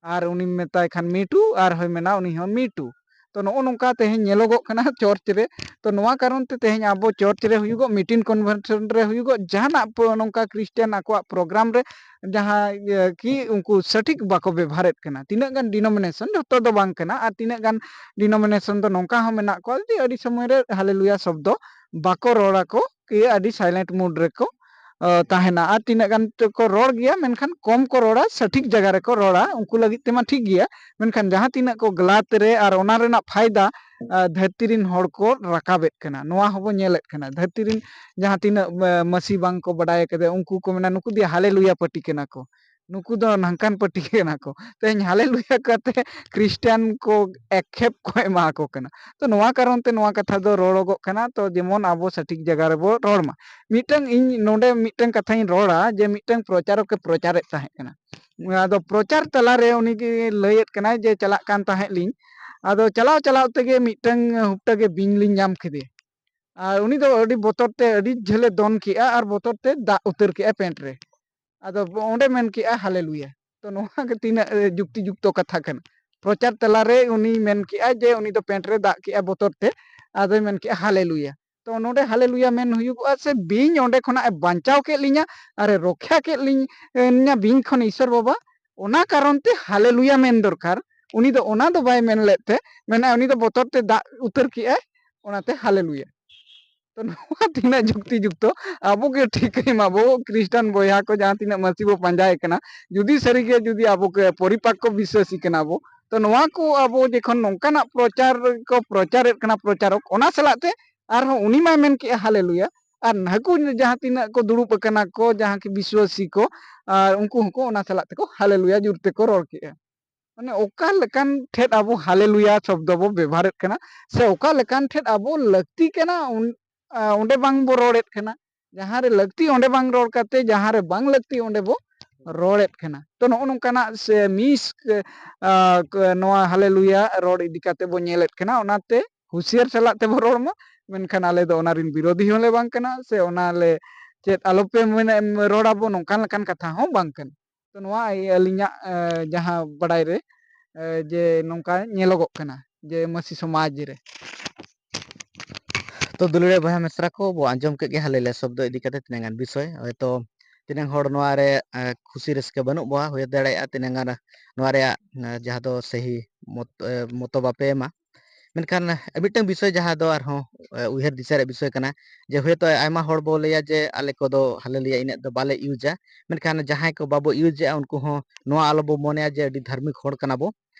ᱟᱨ ᱩᱱᱤᱢ ᱢᱮᱛᱟᱭ ᱠᱷᱟᱱ ᱢᱤᱴᱩ, ᱟᱨ ᱦᱚᱸᱭ ᱢᱮᱱᱟ ᱩᱱᱤ ᱦᱚᱸ ᱢᱤᱴᱩ᱾ ᱛᱚ ᱱᱚᱜᱼᱚ ᱱᱚᱝᱠᱟ ᱛᱮᱦᱮᱧ ᱧᱮᱞᱚᱜᱚᱜ ᱠᱟᱱᱟ ᱪᱟᱨᱪ ᱨᱮ᱾ ᱛᱚ ᱱᱚᱣᱟ ᱠᱟᱨᱚᱱ ᱛᱮ ᱛᱮᱦᱮᱧ ᱟᱵᱚ ᱪᱟᱨᱪ ᱨᱮ ᱦᱩᱭᱩᱜᱚᱜ, ᱢᱤᱴᱤᱝ ᱠᱚᱱᱵᱷᱮᱱᱥᱚᱱ ᱨᱮ ᱦᱩᱭᱩᱜᱚᱜ, ᱡᱟᱦᱟᱱᱟᱜ ᱯᱚ-, ᱱᱚᱝᱠᱟ ᱠᱷᱨᱤᱥᱴᱟᱱ ᱟᱠᱚᱣᱟᱜ ᱯᱨᱳᱜᱨᱟᱢ ᱨᱮ ᱡᱟᱦᱟᱸ ᱤᱭᱟᱹ ᱠᱤ ᱩᱱᱠᱩ ᱥᱚᱴᱷᱤᱠ ᱵᱟᱠᱚ ᱵᱮᱵᱷᱟᱨᱮᱫ ᱠᱟᱱᱟ᱾ ᱛᱤᱱᱟᱹᱜ ᱜᱟᱱ ᱰᱤᱱᱳᱢᱤᱱᱮᱥᱚᱱ, ᱡᱷᱚᱛᱚ ᱫᱚ ᱵᱟᱝ ᱠᱟᱱᱟ, ᱟᱨ ᱛᱤᱱᱟᱹᱜ ᱜᱟᱱ ᱰᱤᱱᱳᱢᱤᱱᱮᱥᱚᱱ ᱫᱚ ᱱᱚᱝᱠᱟ ᱦᱚᱸ ᱢᱮᱱᱟᱜ ᱠᱚᱣᱟ ᱡᱮ ᱟᱹᱰᱤ ᱥᱚᱢᱚᱭ ᱨᱮ ᱦᱟᱞᱮᱞᱩᱭᱟ ᱥᱚᱵᱫᱚ ᱵᱟᱠᱚ ᱨᱚᱲᱟᱠᱚ, ᱠᱤ ᱟᱹᱰᱤ ᱥᱟᱭᱞᱮᱱᱴ ᱢᱩᱰ ᱨᱮᱠᱚ ᱚ, ᱛᱟᱦᱮᱱᱟ᱾ ᱟᱨ ᱛᱤᱱᱟᱹᱜ ᱜᱟᱱ ᱪᱚᱠᱚ ᱨᱚᱲ ᱜᱮᱭᱟ, ᱢᱮᱱᱠᱷᱟᱱ ᱠᱚᱢ ᱠᱚ ᱨᱚᱲᱟ, ᱥᱚᱴᱷᱤᱠ ᱡᱟᱭᱜᱟ ᱨᱮᱠᱚ ᱨᱚᱲᱟ, ᱩᱱᱠᱩ ᱞᱟᱹᱜᱤᱫ ᱛᱮᱢᱟ ᱴᱷᱤᱠ ᱜᱮᱭᱟ᱾ ᱢᱮᱱᱠᱷᱟᱱ ᱡᱟᱦᱟᱸ ᱛᱤᱱᱟᱹᱜ ᱠᱚ ᱜᱞᱟᱛ ᱨᱮ ᱟᱨ ᱚᱱᱟ ᱨᱮᱱᱟᱜ ᱯᱷᱟᱭᱫᱟ, ᱟ, ᱫᱷᱟᱹᱨᱛᱤ ᱨᱤᱱ ᱦᱚᱲ ᱠᱚ ᱨᱟᱠᱟᱵᱮᱫ ᱠᱟᱱᱟ, ᱱᱚᱣᱟ ᱦᱚᱸᱵᱚ ᱧᱮᱞᱮᱫ ᱠᱟᱱᱟ᱾ ᱫᱷᱟᱹᱨᱛᱤ ᱨᱤᱱ ᱡᱟᱦᱟᱸ ᱛᱤᱱᱟᱹᱜ, ᱟ, ᱢᱟᱹᱥᱤ ᱵᱟᱝ ᱠᱚ ᱵᱟᱰᱟᱭ ᱠᱟᱫᱟ, ᱩᱱᱠᱩ ᱠᱚ ᱢᱮᱱᱟ, "ᱱᱩᱠᱩ ᱫᱚ ᱦᱟᱞᱮᱞᱩᱭᱟ ᱯᱟᱹᱴᱤ ᱠᱟᱱᱟ ᱠᱚ, ᱱᱩᱠᱩ ᱫᱚ ᱱᱷᱟᱝᱠᱟᱱ ᱯᱟᱹᱴᱤ ᱠᱟᱱᱟ ᱠᱚ᱾" ᱛᱮᱦᱮᱧ ᱦᱟᱞᱮᱞᱩᱭᱟ ᱠᱟᱛᱮ ᱠᱷᱨᱤᱥᱴᱟᱱ ᱠᱚ ᱮᱠᱷᱮᱯ ᱠᱚ ᱮᱢᱟ ᱠᱚ ᱠᱟᱱᱟ᱾ ᱛᱚ ᱱᱚᱣᱟ ᱠᱟᱨᱚᱱ ᱛᱮ ᱱᱚᱣᱟ ᱠᱟᱛᱷᱟ ᱫᱚ ᱨᱚᱲᱚᱜᱚᱜ ᱠᱟᱱᱟ᱾ ᱛᱚ ᱡᱮᱢᱚᱱ ᱟᱵᱚ ᱥᱚᱴᱷᱤᱠ ᱡᱟᱭᱜᱟ ᱨᱮᱵᱚ ᱨᱚᱲ ᱢᱟ᱾ ᱢᱤᱫᱴᱟᱝ ᱤᱧ ᱱᱚᱰᱮ ᱢᱤᱫᱴᱟᱝ ᱠᱟᱛᱷᱟᱧ ᱨᱚᱲᱟ ᱡᱮ ᱢᱤᱫᱴᱟᱝ ᱯᱨᱚᱪᱟᱨᱚᱠ ᱮ ᱯᱨᱚᱪᱟᱨᱮᱫ ᱛᱟᱦᱮᱸ ᱠᱟᱱᱟ᱾ ᱟᱫᱚ ᱯᱨᱚᱪᱟᱨ ᱛᱟᱞᱟᱨᱮ ᱩᱱᱤ ᱜᱮ ᱞᱟᱹᱭᱮᱫ ᱠᱟᱱᱟᱭ ᱡᱮ ᱪᱟᱞᱟᱜ ᱠᱟᱱ ᱛᱟᱦᱮᱸᱫ ᱞᱤᱧ, ᱟᱫᱚ ᱪᱟᱞᱟᱣ ᱪᱟᱞᱟᱣ ᱛᱮᱜᱮ ᱢᱤᱫᱴᱟᱝ ᱦᱩᱯᱴᱟᱹ ᱜᱮ ᱵᱤᱧ ᱞᱤᱧ ᱧᱟᱢ ᱠᱮᱫᱮᱭᱟ᱾ ᱟᱨ ᱩᱱᱤ ᱫᱚ ᱟᱹᱰᱤ ᱵᱚᱛᱚᱨ ᱛᱮ ᱟᱹᱰᱤ ᱡᱷᱟᱹᱞᱮ ᱫᱚᱱ ᱠᱮᱜᱼᱟ ᱟᱨ ᱵᱚᱛᱚᱨ ᱛᱮ ᱫᱟᱜ ᱩᱛᱟᱹᱨ ᱠᱮᱜᱼᱟ ᱯᱮᱱᱴ ᱨᱮ᱾ ᱟᱫᱚ ᱚᱸᱰᱮ ᱢᱮᱱ ᱠᱮᱜᱼᱟ ᱦᱟᱞᱮᱞᱩᱭᱟ᱾ ᱛᱚ ᱱᱚᱣᱟ ᱜᱮ ᱛᱤᱱᱟᱹᱜ, ᱮ, ᱡᱩᱠᱛᱤ ᱡᱩᱠᱛᱚ ᱠᱟᱛᱷᱟ ᱠᱟᱱᱟ? ᱯᱨᱚᱪᱟᱨ ᱛᱟᱞᱟᱨᱮ ᱩᱱᱤ ᱢᱮᱱ ᱠᱮᱜᱼᱟ ᱡᱮ ᱩᱱᱤ ᱫᱚ ᱯᱮᱱᱴ ᱨᱮ ᱫᱟᱜ ᱠᱮᱜᱼᱟ ᱵᱚᱛᱚᱨ ᱛᱮ, ᱟᱫᱚᱭ ᱢᱮᱱ ᱠᱮᱜᱼᱟ ᱦᱟᱞᱮᱞᱩᱭᱟ᱾ ᱛᱚ ᱱᱚᱰᱮ ᱦᱟᱞᱮᱞᱩᱭᱟ ᱢᱮᱱ ᱦᱩᱭᱩᱜᱚᱜᱼᱟ ᱥᱮ ᱵᱤᱧ ᱚᱸᱰᱮ ᱠᱷᱚᱱᱟᱜ ᱮ ᱵᱟᱧᱪᱟᱣ ᱠᱮᱫ ᱞᱤᱧᱟ ᱟᱨ ᱮ ᱨᱚᱠᱷᱟ ᱠᱮᱫ ᱞᱤᱧᱟ ᱵᱤᱧ ᱠᱷᱚᱱ, ᱤᱥᱚᱨ ᱵᱟᱵᱟ, ᱚᱱᱟ ᱠᱟᱨᱚᱱ ᱛᱮ ᱦᱟᱞᱮᱞᱩᱭᱟ ᱢᱮᱱ ᱫᱚᱨᱠᱟᱨ᱾ ᱩᱱᱤ ᱫᱚ ᱚᱱᱟ ᱫᱚ ᱵᱟᱭ ᱢᱮᱱ ᱞᱮᱫ ᱛᱮ, ᱢᱮᱱᱟᱭ ᱩᱱᱤ ᱫᱚ ᱵᱚᱛᱚᱨ ᱛᱮ ᱫᱟᱜ ᱩᱛᱟᱹᱨ ᱠᱮᱜᱼᱟᱭ, ᱚᱱᱟᱛᱮ ᱦᱟᱞᱮᱞᱩᱭᱟ᱾ ᱛᱚ ᱱᱚᱣᱟ ᱛᱤᱱᱟᱹᱜ ᱡᱩᱠᱛᱤ ᱡᱩᱠᱛᱚ? ᱟᱵᱚ ᱜᱮ ᱴᱷᱤᱠᱟᱹᱭ ᱢᱟᱵᱚ, ᱠᱷᱨᱤᱥᱴᱟᱱ ᱵᱚᱭᱦᱟ ᱠᱚ ᱡᱟᱦᱟᱸ ᱛᱤᱱᱟᱹᱜ ᱢᱟᱹᱥᱤ ᱵᱚ ᱯᱟᱸᱡᱟᱭᱮ ᱠᱟᱱᱟ, ᱡᱩᱫᱤ ᱥᱟᱹᱨᱤᱜᱮ ᱡᱩᱫᱤ ᱟᱵᱚ ᱜᱮ ᱯᱚᱨᱤᱯᱟᱠᱠᱚ ᱵᱤᱥᱥᱟᱹᱥᱤ ᱠᱟᱱᱟ ᱵᱚ, ᱛᱚ ᱱᱚᱣᱟ ᱠᱚ ᱟᱵᱚ ᱡᱚᱠᱷᱚᱱ ᱱᱚᱝᱠᱟᱱᱟᱜ ᱯᱨᱚᱪᱟᱨ ᱠᱚ ᱯᱨᱚᱪᱟᱨᱮᱫ ᱠᱟᱱᱟ ᱯᱨᱚᱪᱟᱨᱚᱠ, ᱚᱱᱟ ᱥᱟᱞᱟᱜ ᱛᱮ ᱟᱨᱦᱚᱸ ᱩᱱᱤ ᱢᱟᱭ ᱢᱮᱱ ᱠᱮᱜᱼᱟ ᱦᱟᱞᱮᱞᱩᱭᱟ, ᱟᱨ ᱱᱟᱹᱠᱩ ᱡᱟᱦᱟᱸ ᱛᱤᱱᱟᱹᱜ ᱠᱚ ᱫᱩᱲᱩᱵ ᱟᱠᱟᱱᱟ ᱠᱚ ᱡᱟᱦᱟᱸ ᱠᱤ ᱵᱤᱥᱥᱟᱹᱥᱤ ᱠᱚ, ᱟᱨ ᱩᱱᱠᱩ ᱦᱚᱸᱠᱚ ᱚᱱᱟ ᱥᱟᱞᱟᱜ ᱛᱮᱠᱚ ᱦᱟᱞᱮᱞᱩᱭᱟ ᱡᱳᱨ ᱛᱮᱠᱚ ᱨᱚᱲ ᱠᱮᱜᱼᱟ᱾ ᱢᱟᱱᱮ ᱚᱠᱟ ᱞᱮᱠᱟᱱ ᱴᱷᱮᱫ ᱟᱵᱚ ᱦᱟᱞᱮᱞᱩᱭᱟ ᱥᱚᱵᱫᱚ ᱵᱚ ᱵᱮᱵᱷᱟᱨᱮᱫ ᱠᱟᱱᱟ, ᱥᱮ ᱚᱠᱟ ᱞᱮᱠᱟᱱ ᱴᱷᱮᱫ ᱟᱵᱚ ᱞᱟᱹᱠᱛᱤ ᱠᱟᱱᱟ, ᱩᱱ-, ᱟ, ᱚᱸᱰᱮ ᱵᱟᱝ ᱵᱚ ᱨᱚᱲᱮᱫ ᱠᱟᱱᱟ᱾ ᱡᱟᱦᱟᱸ ᱨᱮ ᱞᱟᱹᱠᱛᱤ ᱚᱸᱰᱮ ᱵᱟᱝ ᱨᱚᱲ ᱠᱟᱛᱮ ᱡᱟᱦᱟᱸ ᱨᱮ ᱵᱟᱝ ᱞᱟᱹᱠᱛᱤ ᱚᱸᱰᱮ ᱵᱚ ᱨᱚᱲᱮᱫ ᱠᱟᱱᱟ᱾ ᱛᱚ ᱱᱚᱜᱼᱚ ᱱᱚᱝᱠᱟᱱᱟᱜ ᱥᱮ ᱢᱤᱥ, ᱟ, ᱠ-, ᱱᱚᱣᱟ ᱦᱟᱞᱮᱞᱩᱭᱟ ᱨᱚᱲ ᱤᱫᱤ ᱠᱟᱛᱮ ᱵᱚ ᱧᱮᱞᱮᱫ ᱠᱟᱱᱟ, ᱚᱱᱟᱛᱮ ᱦᱩᱥᱤᱭᱟᱹᱨ ᱥᱟᱞᱟᱜ ᱛᱮᱵᱚ ᱨᱚᱲ ᱢᱟ, ᱢᱮᱱᱠᱷᱟᱱ ᱟᱞᱮ ᱫᱚ ᱚᱱᱟ ᱨᱤᱱ ᱵᱤᱨᱳᱫᱷᱤ ᱦᱚᱸᱞᱮ ᱵᱟᱝ ᱠᱟᱱᱟ, ᱥᱮ ᱚᱱᱟ ᱞᱮ ᱪᱮᱫ ᱟᱞᱚᱯᱮ ᱢᱮᱱᱟ, ᱮᱢ ᱨᱚᱲ ᱟᱵᱚ ᱱᱚᱝᱠᱟᱱ ᱞᱮᱠᱟᱱ ᱠᱟᱛᱷᱟ ᱦᱚᱸ ᱵᱟᱝ ᱠᱟᱱᱟ᱾ ᱛᱚ ᱱᱚᱣᱟ ᱟᱹᱞᱤᱧᱟᱜ, ᱮ, ᱡᱟᱦᱟᱸ ᱵᱟᱰᱟᱭ ᱨᱮ, ᱮ, ᱡᱮ ᱱᱚᱝᱠᱟ ᱧᱮᱞᱚᱜᱚᱜ ᱠᱟᱱᱟ᱾ ᱡᱮ ᱢᱟᱹᱥᱤ ᱥᱚᱢᱟᱡᱽ ᱨᱮ᱾ ᱛᱚ ᱫᱩᱞᱟᱹᱲᱤᱭᱟᱹ ᱵᱚᱭᱦᱟ ᱢᱤᱥᱨᱟ ᱠᱚ, ᱵᱚ ᱟᱸᱡᱚᱢ ᱠᱮᱫ ᱜᱮ ᱦᱟᱞᱮ ᱞᱮ ᱥᱚᱵᱫᱚ ᱤᱫᱤ ᱠᱟᱛᱮ ᱛᱤᱱᱟᱹᱝ ᱜᱟᱱ ᱵᱤᱥᱚᱭ᱾ ᱦᱚᱭᱛᱚ ᱛᱤᱱᱟᱹᱝ ᱦᱚᱲ ᱱᱚᱣᱟ ᱨᱮ, ᱮ, ᱠᱷᱩᱥᱤ ᱨᱟᱹᱥᱠᱟᱹ ᱵᱟᱹᱱᱩᱜ ᱵᱚᱣᱟ, ᱦᱩᱭ ᱫᱟᱲᱮᱭᱟᱜᱼᱟ ᱛᱤᱱᱟᱹᱝ ᱜᱟᱱ ᱱᱚᱣᱟ ᱨᱮᱭᱟᱜ, ᱮ, ᱡᱟᱦᱟᱸ ᱫᱚ ᱥᱟᱹᱦᱤ ᱢᱚᱛ-, ᱮ, ᱢᱚᱛᱚ ᱵᱟᱯᱮ ᱮᱢᱟ᱾ ᱢᱮᱱᱠᱷᱟᱱ ᱢᱤᱫᱴᱟᱝ ᱵᱤᱥᱚᱭ ᱡᱟᱦᱟᱸ ᱫᱚ ᱟᱨᱦᱚᱸ, ᱮ, ᱩᱭᱦᱟᱹᱨ ᱫᱤᱥᱟᱹ ᱨᱮᱭᱟᱜ ᱵᱤᱥᱚᱭ ᱠᱟᱱᱟ ᱡᱮ ᱦᱚᱭᱛᱚ ᱟᱭᱢᱟ ᱦᱚᱲ ᱵᱚ ᱞᱟᱹᱭᱟ ᱡᱮ ᱟᱞᱮ ᱠᱚᱫᱚ ᱦᱟᱞᱮᱞᱩᱭᱟ ᱤᱱᱟᱹᱜ ᱫᱚ ᱵᱟᱞᱮ ᱤᱭᱩᱡᱟ, ᱢᱮᱱᱠᱷᱟᱱ ᱡᱟᱦᱟᱸᱭ ᱠᱚ ᱵᱟᱵᱚ ᱤᱭᱩᱡᱮᱜᱼᱟ ᱩᱱᱠᱩ ᱦᱚᱸ ᱱᱚᱣᱟ ᱟᱞᱚ ᱵᱚ ᱢᱚᱱᱮᱭᱟ ᱡᱮ ᱟᱹᱰᱤ ᱫᱷᱟᱨᱢᱤᱠ ᱦᱚᱲ ᱠᱟᱱᱟ ᱵᱚ᱾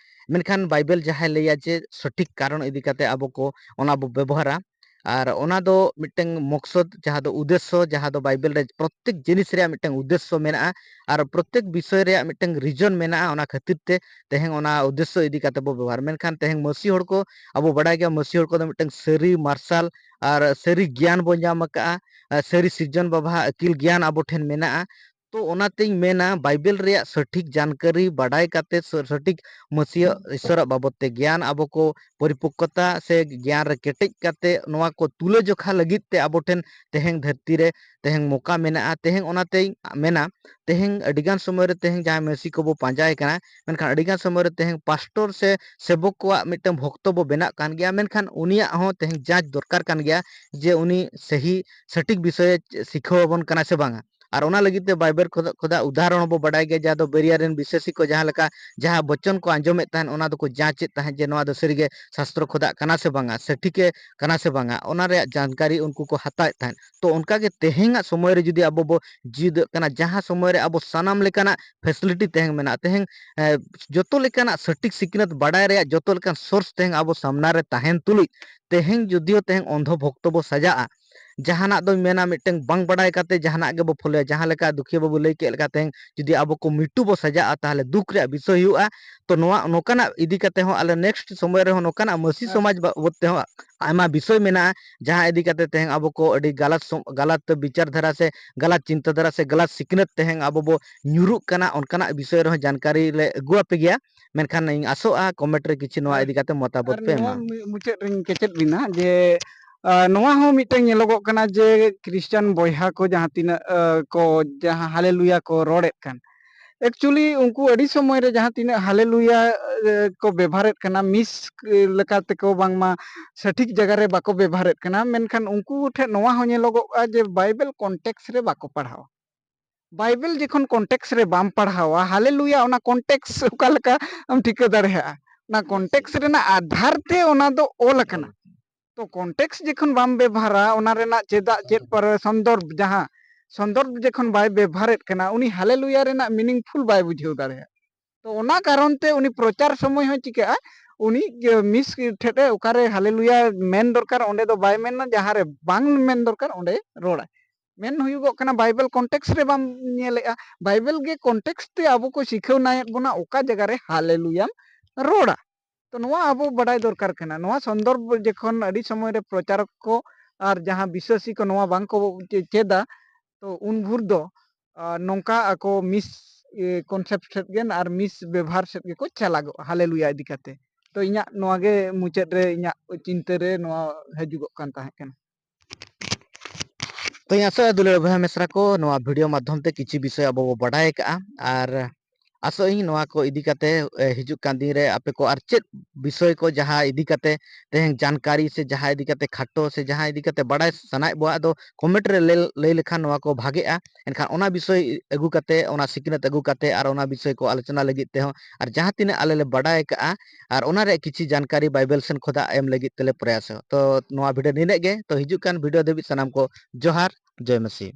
ᱢᱮᱱᱠᱷᱟᱱ ᱵᱟᱭᱵᱮᱞ ᱡᱟᱦᱟᱸᱭ ᱞᱟᱹᱭᱟ ᱡᱮ ᱥᱚᱴᱷᱤᱠ ᱠᱟᱨᱚᱱ ᱤᱫᱤ ᱠᱟᱛᱮ ᱟᱵᱚ ᱠᱚ ᱚᱱᱟ ᱵᱚ ᱵᱮᱵᱚᱦᱟᱨᱟ, ᱟᱨ ᱚᱱᱟ ᱫᱚ ᱢᱤᱫᱴᱟᱝ ᱢᱚᱠᱥᱚᱫ, ᱡᱟᱦᱟᱸ ᱫᱚ ᱩᱫᱽᱫᱮᱥᱥᱚ, ᱡᱟᱦᱟᱸ ᱫᱚ ᱵᱟᱭᱵᱮᱞ ᱨᱮ ᱯᱨᱚᱛᱮᱠ ᱡᱤᱱᱤᱥ ᱨᱮᱭᱟᱜ ᱢᱤᱫᱴᱟᱝ ᱩᱫᱽᱫᱮᱥᱥᱚ ᱢᱮᱱᱟᱜᱼᱟ, ᱟᱨ ᱯᱨᱚᱛᱮᱠ ᱵᱤᱥᱚᱭ ᱨᱮᱭᱟᱜ ᱢᱤᱫᱴᱟᱝ ᱨᱤᱡᱚᱱ ᱢᱮᱱᱟᱜᱼᱟ᱾ ᱚᱱᱟ ᱠᱷᱟᱹᱛᱤᱨ ᱛᱮ ᱛᱮᱦᱮᱧ ᱚᱱᱟ ᱩᱫᱽᱫᱮᱥᱥᱚ ᱤᱫᱤ ᱠᱟᱛᱮ ᱵᱚ ᱵᱮᱵᱚᱦᱟᱨ᱾ ᱢᱮᱱᱠᱷᱟᱱ ᱛᱮᱦᱮᱧ ᱢᱟᱹᱥᱤ ᱦᱚᱲ ᱠᱚ, ᱟᱵᱚ ᱵᱟᱰᱟᱭ ᱜᱮᱭᱟ ᱢᱟᱹᱥᱤ ᱦᱚᱲ ᱠᱚᱫᱚ ᱢᱤᱫᱴᱟᱝ ᱥᱟᱹᱨᱤ ᱢᱟᱨᱥᱟᱞ ᱟᱨ ᱥᱟᱹᱨᱤ ᱜᱮᱭᱟᱱ ᱵᱚ ᱧᱟᱢ ᱟᱠᱟᱫᱼᱟ, ᱟᱨ ᱥᱟᱹᱨᱤ ᱥᱤᱨᱡᱚᱱ ᱵᱟᱵᱟᱣᱟᱜ ᱟᱹᱠᱤᱞ ᱜᱮᱭᱟᱱ ᱟᱵᱚ ᱴᱷᱮᱱ ᱢᱮᱱᱟᱜᱼᱟ᱾ ᱛᱚ ᱚᱱᱟᱛᱤᱧ ᱢᱮᱱᱟ ᱵᱟᱭᱵᱮᱞ ᱨᱮᱭᱟᱜ ᱥᱚᱴᱷᱤᱠ ᱡᱟᱱᱠᱟᱨᱤ ᱵᱟᱰᱟᱭ ᱠᱟᱛᱮ ᱥᱚ-, ᱥᱚᱴᱷᱤᱠ ᱢᱟᱹᱥᱤᱭᱟᱹ ᱤᱥᱚᱨᱟᱜ ᱵᱟᱵᱚᱛ ᱛᱮ ᱜᱮᱭᱟᱱ ᱟᱵᱚ ᱠᱚ ᱯᱚᱨᱤᱯᱚᱠᱠᱚᱛᱟ ᱥᱮ ᱜᱮᱭᱟᱱ ᱨᱮ ᱠᱮᱴᱮᱡ ᱠᱟᱛᱮ ᱱᱚᱣᱟ ᱠᱚ ᱛᱩᱞᱟᱹᱡᱚᱠᱷᱟ ᱞᱟᱹᱜᱤᱫ ᱛᱮ ᱟᱵᱚ ᱴᱷᱮᱱ ᱛᱮᱦᱮᱧ ᱫᱷᱟᱹᱨᱛᱤ ᱨᱮ ᱛᱮᱦᱮᱧ ᱢᱚᱠᱟ ᱢᱮᱱᱟᱜᱼᱟ᱾ ᱛᱮᱦᱮᱧ ᱚᱱᱟᱛᱮᱧ ᱢᱮᱱᱟ ᱛᱮᱦᱮᱧ ᱟᱹᱰᱤᱜᱟᱱ ᱥᱚᱢᱚᱭ ᱨᱮ ᱛᱮᱦᱮᱧ ᱡᱟᱦᱟᱸᱭ ᱢᱟᱹᱥᱤ ᱠᱚᱵᱚ ᱯᱟᱸᱡᱟᱭ ᱠᱟᱱᱟ, ᱢᱮᱱᱠᱷᱟᱱ ᱟᱹᱰᱤᱜᱟᱱ ᱥᱚᱢᱚᱭ ᱨᱮ ᱛᱮᱦᱮᱧ ᱯᱟᱥᱴᱚᱨ ᱥᱮ ᱥᱮᱵᱚᱠ ᱠᱚᱣᱟᱜ ᱢᱤᱫᱴᱟᱝ ᱵᱷᱚᱠᱛᱚ ᱵᱚ ᱵᱮᱱᱟᱜ ᱠᱟᱱ ᱜᱮᱭᱟ, ᱢᱮᱱᱠᱷᱟᱱ ᱩᱱᱤᱭᱟᱜ ᱦᱚᱸ ᱛᱮᱦᱮᱧ ᱡᱟᱸᱪ ᱫᱚᱨᱠᱟᱨ ᱠᱟᱱ ᱜᱮᱭᱟ ᱡᱮ ᱩᱱᱤ ᱥᱟᱹᱦᱤ ᱥᱚᱴᱷᱤᱠ ᱵᱤᱥᱚᱭᱮ ᱥᱤᱠᱷᱟᱹᱣ ᱟᱵᱚᱱ ᱠᱟᱱᱟ ᱥᱮ ᱵᱟᱝᱟ᱾ ᱟᱨ ᱚᱱᱟ ᱞᱟᱹᱜᱤᱫ ᱛᱮ ᱵᱟᱭᱵᱮᱞ ᱠᱷᱚᱫᱟ, ᱠᱷᱚᱫᱟ ᱩᱫᱟᱦᱚᱨᱚᱱ ᱦᱚᱸ ᱵᱚ ᱵᱟᱰᱟᱭ ᱜᱮᱭᱟ, ᱡᱟᱦᱟᱸ ᱫᱚ ᱵᱮᱨᱤᱭᱟ ᱨᱮᱱ ᱵᱤᱥᱥᱟᱹᱥᱤ ᱠᱚ ᱡᱟᱦᱟᱸ ᱞᱮᱠᱟ ᱡᱟᱦᱟᱸ ᱵᱚᱪᱚᱱ ᱠᱚ ᱟᱸᱡᱚᱢᱮᱫ ᱛᱟᱦᱮᱸᱫ, ᱚᱱᱟ ᱫᱚᱠᱚ ᱡᱟᱸᱪᱮᱫ ᱛᱟᱦᱮᱸᱫ ᱡᱮ ᱱᱚᱣᱟ ᱫᱚ ᱥᱟᱹᱨᱤᱜᱮ ᱥᱟᱥᱛᱨᱚ ᱠᱷᱚᱫᱟᱜ ᱠᱟᱱᱟ ᱥᱮ ᱵᱟᱝᱟ, ᱥᱮ ᱴᱷᱤᱠᱮ ᱠᱟᱱᱟ ᱥᱮ ᱵᱟᱝᱟ, ᱚᱱᱟ ᱨᱮᱭᱟᱜ ᱡᱟᱱᱠᱟᱨᱤ ᱩᱱᱠᱩ ᱠᱚ ᱦᱟᱛᱟᱣᱮᱫ ᱛᱟᱦᱮᱸᱫ᱾ ᱛᱚ ᱚᱱᱠᱟᱜᱮ ᱛᱮᱦᱮᱧᱟᱜ ᱥᱚᱢᱚᱭ ᱨᱮ ᱡᱩᱫᱤ ᱟᱵᱚ ᱵᱚ ᱡᱤᱣᱤᱫᱚᱜ ᱠᱟᱱᱟ, ᱡᱟᱦᱟᱸ ᱥᱚᱢᱚᱭ ᱨᱮ ᱟᱵᱚ ᱥᱟᱱᱟᱢ ᱞᱮᱠᱟᱱᱟᱜ ᱯᱷᱮᱥᱤᱞᱤᱴᱤ ᱛᱮᱦᱮᱧ ᱢᱮᱱᱟᱜᱼᱟ, ᱛᱮᱦᱮᱧ, ᱮ, ᱡᱚᱛᱚ ᱞᱮᱠᱟᱱᱟᱜ ᱥᱚᱴᱷᱤᱠ ᱥᱤᱠᱷᱱᱟᱹᱛ ᱵᱟᱰᱟᱭ ᱨᱮᱭᱟᱜ ᱡᱚᱛᱚ ᱞᱮᱠᱟᱱ ᱥᱳᱨᱥ ᱛᱮᱦᱮᱧ ᱟᱵᱚ ᱥᱟᱢᱱᱟ ᱨᱮ ᱛᱟᱦᱮᱱ ᱛᱩᱞᱩᱡ, ᱛᱮᱦᱮᱧ ᱡᱩᱫᱤᱭᱳ ᱛᱮᱦᱮᱧ ᱚᱱᱫᱷᱚ ᱵᱷᱚᱠᱛᱚ ᱵᱚ ᱥᱟᱡᱟᱜᱼᱟ, ᱡᱟᱦᱟᱱᱟᱜ ᱫᱚᱧ ᱢᱮᱱᱟ ᱢᱤᱫᱴᱟᱝ ᱵᱟᱝ ᱵᱟᱰᱟᱭ ᱠᱟᱛᱮ ᱡᱟᱦᱟᱱᱟᱜ ᱜᱮᱵᱚ ᱯᱷᱚᱞᱳᱭᱟ, ᱡᱟᱦᱟᱸ ᱞᱮᱠᱟ ᱫᱩᱠᱷᱤᱭᱟᱹ ᱵᱟᱹᱵᱩ ᱞᱟᱹᱭ ᱠᱮᱫ ᱞᱮᱠᱟ, ᱛᱮᱦᱮᱧ ᱡᱩᱫᱤ ᱟᱵᱚ ᱠᱚ ᱢᱤᱴᱩ ᱵᱚ ᱥᱟᱡᱟᱜᱼᱟ, ᱛᱟᱦᱚᱞᱮ ᱫᱩᱠ ᱨᱮᱭᱟᱜ ᱵᱤᱥᱚᱭ ᱦᱩᱭᱩᱜᱼᱟ᱾ ᱛᱚ ᱱᱚᱣᱟ, ᱱᱚᱝᱠᱟᱱᱟᱜ ᱤᱫᱤ ᱠᱟᱛᱮ ᱦᱚᱸ ᱟᱞᱮ ᱱᱮᱠᱥᱴ ᱥᱚᱢᱚᱭ ᱨᱮᱦᱚᱸ ᱱᱚᱝᱠᱟᱱᱟᱜ ᱢᱟᱹᱥᱤ ᱦᱮᱸ᱾ ᱥᱚᱢᱟᱡᱽ ᱵᱟᱵᱚᱫ ᱛᱮᱦᱚᱸ ᱟᱭᱢᱟ ᱵᱤᱥᱚᱭ ᱢᱮᱱᱟᱜᱼᱟ, ᱡᱟᱦᱟᱸ ᱤᱫᱤ ᱠᱟᱛᱮ ᱛᱮᱦᱮᱧ ᱟᱵᱚ ᱠᱚ ᱟᱹᱰᱤ ᱜᱟᱞᱟᱛ ᱥᱚ-, ᱜᱟᱞᱟᱛ ᱵᱤᱪᱟᱨ ᱫᱷᱟᱨᱟ ᱥᱮ ᱜᱟᱞᱟᱛ ᱪᱤᱱᱛᱟᱹ ᱫᱷᱟᱨᱟ ᱥᱮ ᱜᱟᱞᱟᱛ ᱥᱤᱠᱷᱱᱟᱹᱛ ᱛᱮᱦᱮᱧ ᱟᱵᱚ ᱵᱚ ᱧᱩᱨᱩᱜ ᱠᱟᱱᱟ, ᱚᱱᱠᱟᱱᱟᱜ ᱵᱤᱥᱚᱭ ᱨᱮᱦᱚᱸ ᱡᱟᱱᱠᱟᱨᱤ ᱞᱮ ᱟᱹᱜᱩ ᱟᱯᱮ ᱜᱮᱭᱟ᱾ ᱢᱮᱱᱠᱷᱟᱱ ᱤᱧ ᱟᱥᱚᱜᱼᱟ ᱠᱚᱢᱮᱱᱴ ᱨᱮ ᱠᱤᱪᱷᱩ ᱱᱚᱣᱟ ᱟᱨ, ᱤᱫᱤ ᱠᱟᱛᱮ ᱢᱚᱛᱟᱢᱚᱛ ᱟᱨ ᱯᱮ ᱱᱚᱣᱟ ᱮᱢᱟ᱾ ᱢᱩ-, ᱢᱩᱪᱟᱹᱫ ᱨᱤᱧ ᱠᱮᱪᱮᱫ ᱵᱤᱱᱟ ᱡᱮ, ᱟ, ᱱᱚᱣᱟ ᱦᱚᱸ ᱢᱤᱫᱴᱟᱝ ᱧᱮᱞᱚᱜᱚᱜ ᱠᱟᱱᱟ ᱡᱮ ᱠᱷᱨᱤᱥᱪᱟᱱ ᱵᱚᱭᱦᱟ ᱠᱚ ᱡᱟᱦᱟᱸ ᱛᱤᱱᱟᱹᱜ, ᱟ, ᱠᱚ ᱡᱟᱦᱟᱸ ᱦᱟᱞᱮᱞᱩᱭᱟ ᱠᱚ ᱨᱚᱲᱮᱫ ᱠᱟᱱ, ᱮᱠᱪᱩᱭᱮᱞᱤ ᱩᱱᱠᱩ ᱟᱹᱰᱤ ᱥᱚᱢᱚᱭ ᱨᱮ ᱡᱟᱦᱟᱸ ᱛᱤᱱᱟᱹᱜ ᱦᱟᱞᱮᱞᱩᱭᱟ ᱠᱚ ᱵᱮᱵᱷᱟᱨᱮᱫ ᱠᱟᱱᱟ, ᱢᱤᱥ ᱞᱮᱠᱟ ᱛᱮᱠᱚ ᱵᱟᱝᱢᱟ ᱥᱚᱴᱷᱤᱠ ᱡᱟᱭᱜᱟ ᱨᱮ ᱵᱟᱠᱚ ᱵᱮᱵᱷᱟᱨᱮᱫ ᱠᱟᱱᱟ, ᱢᱮᱱᱠᱷᱟᱱ ᱩᱱᱠᱩ ᱴᱷᱮᱱ ᱱᱚᱣᱟ ᱦᱚᱸ ᱧᱮᱞᱚᱜᱚᱜᱼᱟ ᱡᱮ ᱵᱟᱭᱵᱮᱞ ᱠᱚᱱᱴᱮᱠᱥ ᱨᱮ ᱵᱟᱠᱚ ᱯᱟᱲᱦᱟᱣᱟ᱾ ᱵᱟᱭᱵᱮᱞ ᱡᱚᱠᱷᱚᱱ ᱠᱚᱱᱴᱮᱠᱥ ᱨᱮ ᱵᱟᱢ ᱯᱟᱲᱦᱟᱣᱟ, ᱦᱟᱞᱮᱞᱩᱭᱟ ᱚᱱᱟ ᱠᱚᱱᱴᱮᱠᱥ ᱚᱠᱟ ᱞᱮᱠᱟ ᱮᱢ ᱴᱷᱤᱠᱟᱹ ᱫᱟᱲᱮᱭᱟᱜᱼᱟ? ᱚᱱᱟ ᱠᱚᱱᱴᱮᱠᱥ ᱨᱮᱱᱟᱜ ᱟᱫᱷᱟᱨ ᱛᱮ ᱚᱱᱟ ᱫᱚ ᱚᱞ ᱟᱠᱟᱱᱟ᱾ ᱛᱚ ᱠᱚᱱᱴᱮᱠᱥ ᱡᱚᱠᱷᱚᱱ ᱵᱟᱢ ᱵᱮᱵᱷᱟᱨᱟ, ᱚᱱᱟ ᱨᱮᱱᱟᱜ ᱪᱮᱫᱟᱜ ᱪᱮᱫ ᱯᱚᱨᱮ ᱥᱚᱱᱫᱚᱨᱵᱷ, ᱡᱟᱦᱟᱸ ᱥᱚᱱᱫᱚᱨᱵᱷ ᱡᱚᱠᱷᱚᱱ ᱵᱟᱭ ᱵᱮᱵᱷᱟᱨᱮᱫ ᱠᱟᱱᱟ, ᱩᱱᱤ ᱦᱟᱞᱮᱞᱩᱭᱟ ᱨᱮᱱᱟᱜ ᱢᱤᱱᱤᱝᱯᱷᱩᱞ ᱵᱟᱭ ᱵᱩᱡᱷᱟᱹᱣ ᱫᱟᱲᱮᱭᱟᱜᱼᱟ᱾ ᱛᱚ ᱚᱱᱟ ᱠᱟᱨᱚᱱ ᱛᱮ ᱩᱱᱤ ᱯᱨᱚᱪᱟᱨ ᱥᱚᱢᱚᱭ ᱦᱚᱸ ᱪᱤᱠᱟᱹᱜᱼᱟ, ᱩᱱᱤ ᱢᱤᱥ ᱴᱷᱮᱱ ᱮ ᱚᱠᱟᱨᱮ ᱦᱟᱞᱮᱞᱩᱭᱟ ᱢᱮᱱ ᱫᱚᱨᱠᱟᱨ ᱚᱸᱰᱮ ᱫᱚ ᱵᱟᱭ ᱢᱮᱱᱟ, ᱡᱟᱦᱟᱸ ᱨᱮ ᱵᱟᱝ ᱢᱮᱱ ᱫᱚᱨᱠᱟᱨ ᱚᱸᱰᱮ ᱨᱚᱲᱟᱭ᱾ ᱢᱮᱱ ᱦᱩᱭᱩᱜᱚᱜ ᱠᱟᱱᱟ ᱵᱟᱭᱵᱮᱞ ᱠᱚᱱᱴᱮᱠᱥ ᱨᱮ ᱵᱟᱢ ᱧᱮᱞᱮᱜᱼᱟ᱾ ᱵᱟᱭᱵᱮᱞ ᱜᱮ ᱠᱚᱱᱴᱮᱠᱥ ᱛᱮ ᱟᱵᱚ ᱠᱚ ᱥᱤᱠᱷᱟᱹᱣᱱᱟᱭᱮᱫ ᱵᱚᱱᱟ ᱚᱠᱟ ᱡᱟᱭᱜᱟ ᱨᱮ ᱦᱟᱞᱮᱞᱩᱭᱟᱢ ᱨᱚᱲᱟ᱾ ᱛᱚ ᱱᱚᱣᱟ ᱟᱵᱚ ᱵᱟᱰᱟᱭ ᱫᱚᱨᱠᱟᱨ ᱠᱟᱱᱟ᱾ ᱱᱚᱣᱟ ᱥᱚᱱᱫᱚᱨᱵᱷ ᱡᱚᱠᱷᱚᱱ ᱟᱹᱰᱤ ᱥᱚᱢᱚᱭ ᱨᱮ ᱯᱨᱚᱪᱟᱨᱚᱠ ᱠᱚ ᱟᱨ ᱡᱟᱦᱟᱸ ᱵᱤᱥᱣᱟᱥᱤ ᱠᱚ ᱱᱚᱣᱟ ᱵᱟᱝ ᱠᱚ ᱪᱮ-, ᱪᱮᱫᱟ, ᱛᱚ ᱩᱱ ᱵᱷᱳᱨ ᱫᱚ, ᱟ, ᱱᱚᱝᱠᱟ ᱟᱠᱚ ᱢᱤᱥ, ᱮ, ᱠᱚᱱᱥᱮᱯᱴ ᱥᱮᱫ ᱜᱮ ᱟᱨ ᱢᱤᱥ ᱵᱮᱵᱷᱟᱨ ᱥᱮᱫ ᱜᱮᱠᱚ ᱪᱟᱞᱟᱜᱚᱜᱼᱟ ᱦᱟᱞᱮᱞᱩᱭᱟ ᱤᱫᱤ ᱠᱟᱛᱮ᱾ ᱛᱚ ᱤᱧᱟᱹᱜ ᱱᱚᱣᱟ ᱜᱮ ᱢᱩᱪᱟᱹᱫ ᱨᱮ ᱤᱧᱟᱹᱜ ᱪᱤᱱᱛᱟᱹ ᱨᱮ ᱱᱚᱣᱟ ᱦᱤᱡᱩᱜᱚᱜ ᱠᱟᱱ ᱛᱟᱦᱮᱸ ᱠᱟᱱᱟ᱾ ᱛᱚ ᱤᱧ ᱟᱥᱚᱜᱼᱟ ᱫᱩᱞᱟᱹᱲ ᱵᱚᱭᱦᱟ ᱢᱤᱥᱨᱟ ᱠᱚ, ᱱᱚᱣᱟ ᱵᱷᱤᱰᱤᱭᱳ ᱢᱟᱫᱽᱫᱷᱚᱢ ᱛᱮ ᱠᱤᱪᱷᱩ ᱵᱤᱥᱚᱭ ᱟᱵᱚ ᱵᱚ ᱵᱟᱰᱟᱭ ᱟᱠᱟᱜᱼᱟ, ᱟᱨ ᱟᱥᱚᱜ ᱟᱹᱧ ᱱᱚᱣᱟ ᱠᱚ ᱤᱫᱤ ᱠᱟᱛᱮ, ᱮ, ᱦᱤᱡᱩᱜ ᱠᱟᱱ ᱫᱤᱱ ᱨᱮ ᱟᱯᱮ ᱠᱚ ᱟᱨ ᱪᱮᱫ ᱵᱤᱥᱚᱭ ᱠᱚ ᱡᱟᱦᱟᱸ ᱤᱫᱤ ᱠᱟᱛᱮ ᱛᱮᱦᱮᱧ ᱡᱟᱱᱠᱟᱨᱤ ᱥᱮ ᱡᱟᱦᱟᱸ ᱤᱫᱤ ᱠᱟᱛᱮ ᱠᱷᱟᱴᱚ ᱥᱮ ᱡᱟᱦᱟᱸ ᱤᱫᱤ ᱠᱟᱛᱮ ᱵᱟᱰᱟᱭ ᱥᱟᱱᱟᱭᱮᱫ ᱵᱚᱣᱟ, ᱟᱫᱚ ᱠᱚᱢᱮᱱᱴ ᱨᱮ ᱞᱟᱹᱭ, ᱞᱟᱹᱭ ᱞᱮᱠᱷᱟᱱ ᱱᱚᱣᱟ ᱠᱚ ᱵᱷᱟᱜᱮᱜᱼᱟ᱾ ᱮᱱᱠᱷᱟᱱ ᱚᱱᱟ ᱵᱤᱥᱚᱭ ᱟᱹᱜᱩ ᱠᱟᱛᱮ, ᱚᱱᱟ ᱥᱤᱠᱷᱱᱟᱹᱛ ᱟᱹᱜᱩ ᱠᱟᱛᱮ ᱟᱨ ᱚᱱᱟ ᱵᱤᱥᱚᱭ ᱠᱚ ᱟᱞᱳᱪᱚᱱᱟ ᱞᱟᱹᱜᱤᱫ ᱛᱮᱦᱚᱸ ᱟᱨ ᱡᱟᱦᱟᱸ ᱛᱤᱱᱟᱹᱜ ᱟᱞᱮ ᱞᱮ ᱵᱟᱰᱟᱭ ᱟᱠᱟᱜᱼᱟ ᱟᱨ ᱚᱱᱟ ᱨᱮᱭᱟᱜ ᱠᱤᱪᱷᱤ ᱡᱟᱱᱠᱟᱨᱤ ᱵᱟᱭᱵᱮᱞ ᱥᱮᱱ ᱠᱷᱚᱱᱟᱜ ᱮᱢ ᱞᱟᱹᱜᱤᱫ ᱛᱮᱞᱮ ᱯᱨᱚᱭᱟᱥᱚᱜᱼᱟ᱾ ᱛᱚ ᱱᱚᱣᱟ ᱵᱷᱤᱰᱤᱭᱳ ᱱᱤᱱᱟᱹᱜ ᱜᱮ᱾ ᱛᱚ ᱦᱤᱡᱩᱜ ᱠᱟᱱ ᱵᱷᱤᱰᱤᱭᱳ ᱫᱷᱟᱹᱵᱤᱡ ᱥᱟᱱᱟᱢ ᱠᱚ ᱡᱚᱦᱟᱨ, ᱡᱚᱭ ᱢᱟᱹᱥᱤ᱾